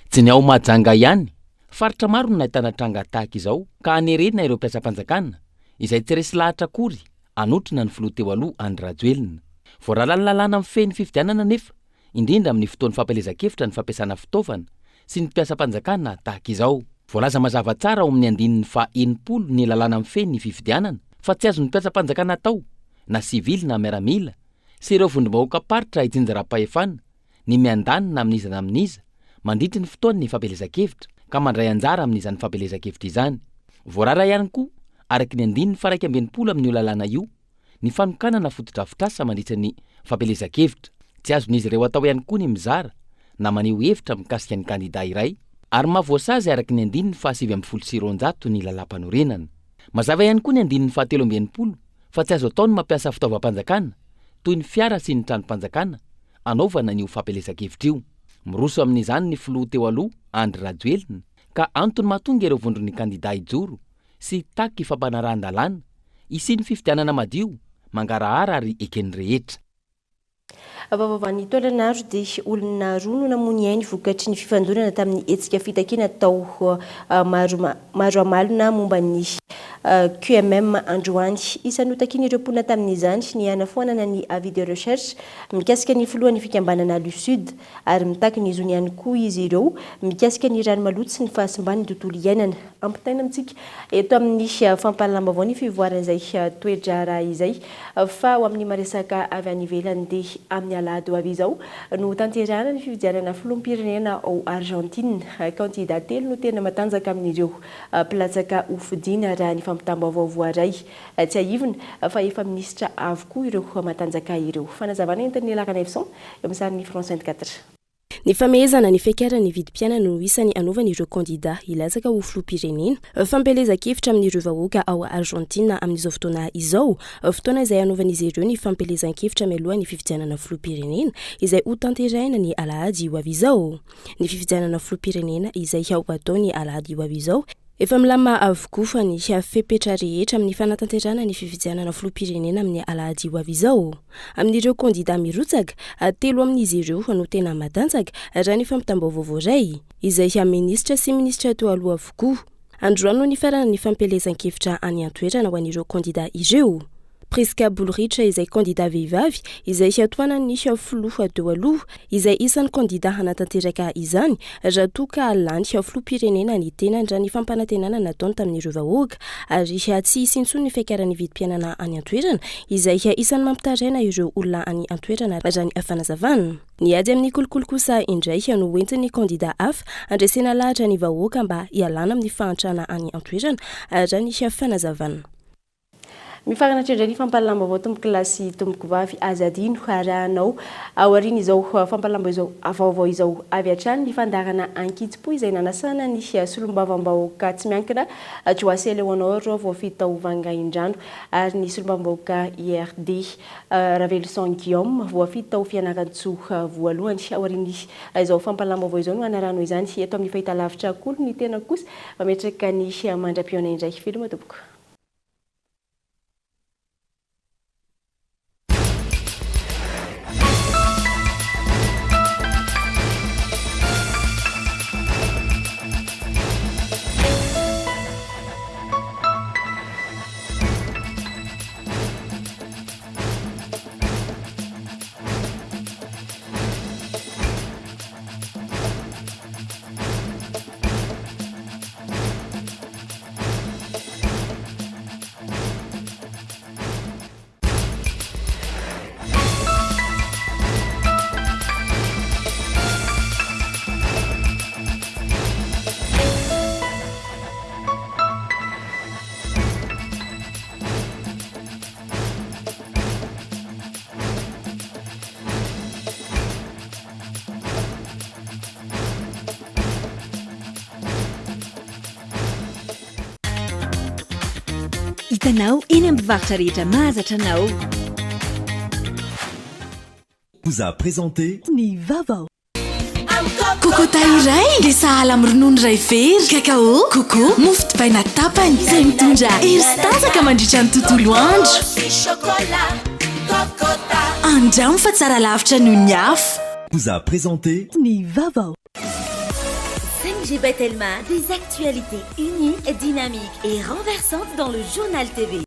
Tsy ny ao Mahajanga ihany, faritra maro no nahitana tranga tahaka izao ka hanerena ireo mpiasam-panjakana izay tsy resy lahatra akory hanotrona ny filoha teo aloha Andry Rajoelina. Voararan'ny lalàna mifehy ny fifidianana anefa, indrindra amin'ny fotoan'ny fampielezan-kevitra ny fampiasana fitaovana sy ny mpiasam-panjakana tahaka izao. Voalaza mazava tsara ao amin'ny andininy faha 60 ny lalàna mifehy ny fifidianana fa tsy azon'ny mpiasam-panjakana atao, na sivily na miaramila, sy ireo vondrom-bahoakam-paritra itsinjaram-pahefana, ny miandany na amin'iza na amin'iza mandritry ny fotoan'ny fampielezan-kevitra ka mandray anjara amin'izany fampielezan-kevitra izany. Voarara ihany koa, araka ny andininy faha 61 amin'io lalàna io, ny fanokanana fotodrafitrasa mandritra ny fampielezan-kevitra. Tsy azon'izy ireo atao ihany koa ny mizara na maneho hevitra mikasika ny kandida iray. ary mahavoasazy araka ny andininy faha 219 ny lalàmpanorenana. Mazava ihany koa ny andininy faha 63 fa tsy azo atao ny mampiasa fitaovam-panjakana toy ny fiara sy ny tranom-panjakana anaovana an'io fampielezan-kevitra io. Miroso amin'izany ny filoha teo aloha Andry Rajoelina ka antony mahatonga ireo vondron'ny kandida hijoro sy hitaky fampanarahan-dalàna, hisian'ny fifidianana madio, mangarahara ary eken'ny rehetra. Vaovaovan'ny Taolagnaro dia olona roa no namoy ny ainy vokatry ny fifandonana tamin'ny hetsika fitakiana tao Maroamalona momba ny QMM androany. Isan'ny notakian'ireo mponina tamin'izany ny hanafoanana ny avis de recherche mikasika ny filohan'ny fikambanana Alusud ary mitaky ny zony ihany koa izy ireo mikasika ny rano maloto sy ny fahasimban'ny tontolo iainana. Ampitaina amintsika eto amin'ny fampahalalam-baovao ny fivoaran'izay toe-draharaha izay fa ho amin'ny maresaka avy any ivelany dia amin'ny alahady ho avy izao no hotanterahana ny fifidianana filoham-pirenena ao Argentine. Kandida telo no tena matanjaka amin'ireo mpilatsaka hofidiana raha ny fampitam-baovao voaray. Tsiahivina fa efa minisitra avokoa ireo matanjaka ireo. Fanazavana entin'i Lela Ranaivoson eo amin'ny sarin'ny France 24. Ny famehezana ny fiakaran'ny vidim-piainana no isan'ny anaovan'ireo kandida hilatsaka ho filoham-pirenena fampielezan-kevitra amin'ireo vahoaka ao Argentina amin'izao fotoana izao, fotoana izay hanaovan'izy ireo ny fampielezan-kevitra mialoha ny fifidianana filoham-pirenena izay hotanterahina ny alahady ho avy izao. Ny fifidianana filoham-pirenena izay ho atao ny alahady ho avy izao Efa milamina avokoa ny fepetra rehetra amin'ny fanatanterahana ny fifidianana filoham-pirenena amin'ny alahady ho avy izao. Amin'ireo kandida mirotsaka, telo amin'izy ireo no tena matanjaka, raha ny fampitam-baovao voaray, izay minisitra sy minisitra teo aloha avokoa. Androany no nifarana ny fampielezan-kevitra any an-toerana ho an'ireo kandida ireo. Prisca Bullrich izay kandida vehivavy izay tohanan'ny filoha teo aloha, izay isan'ny kandida hanatanteraka izany raha toa ka lany filoham-pirenena ny tenany raha ny fampanantenana nataony tamin'ireo vahoaka ary tsy hisy intsony ny fiakaran'ny vidim-piainana any an-toerana izay isan'ny mampitaraina ireo olona any an-toerana raha ny fanazavana. Ny ady amin'ny kolikoly kosa indray no hoentin'ny kandida hafa handresena lahatra ny vahoaka mba hialana amin'ny fahantrana any an-toerana raha ny fanazavana. Mifarana hatreo indray ny fampahalalam-baovao tompokolahy sy tompokovavy aza adino arahanao aorian'izao fampahalalam-baovao vaovao izao avy hatrany ny fandaharana ankitsim-po izay nanasana ny solombavambahoaka tsy miankina Joasy Eleonore voafidy tao Vangaindrano ary ny solombavambahoaka IRD Raveloson Guillaume voafidy tao Fianarantsoa voalohany. Aorian'izao fampahalalam-baovao izao no hanarahanao izany eto amin'ny fahitalavitra Kolo ny tena kosa mametraka ny mandra-pihaona indray. Veloma tompoko. Hitanao eny amin'ny mpivarotra rehetra mahazatra anao. Vous a présenté. Ny vaovao. Cocota iray dia sahala amin'ny ronono iray vera, cacao, coco, mofo dipaina tapany, izay mitondra hery sy tanjaka mandritra ny tontolo andro. Andramo fa tsara lavitra noho ny hafa. Vous a présenté. Ny vaovao. 5G by Telma, des actualités uniques, dynamiques et renversantes dans le journal TV.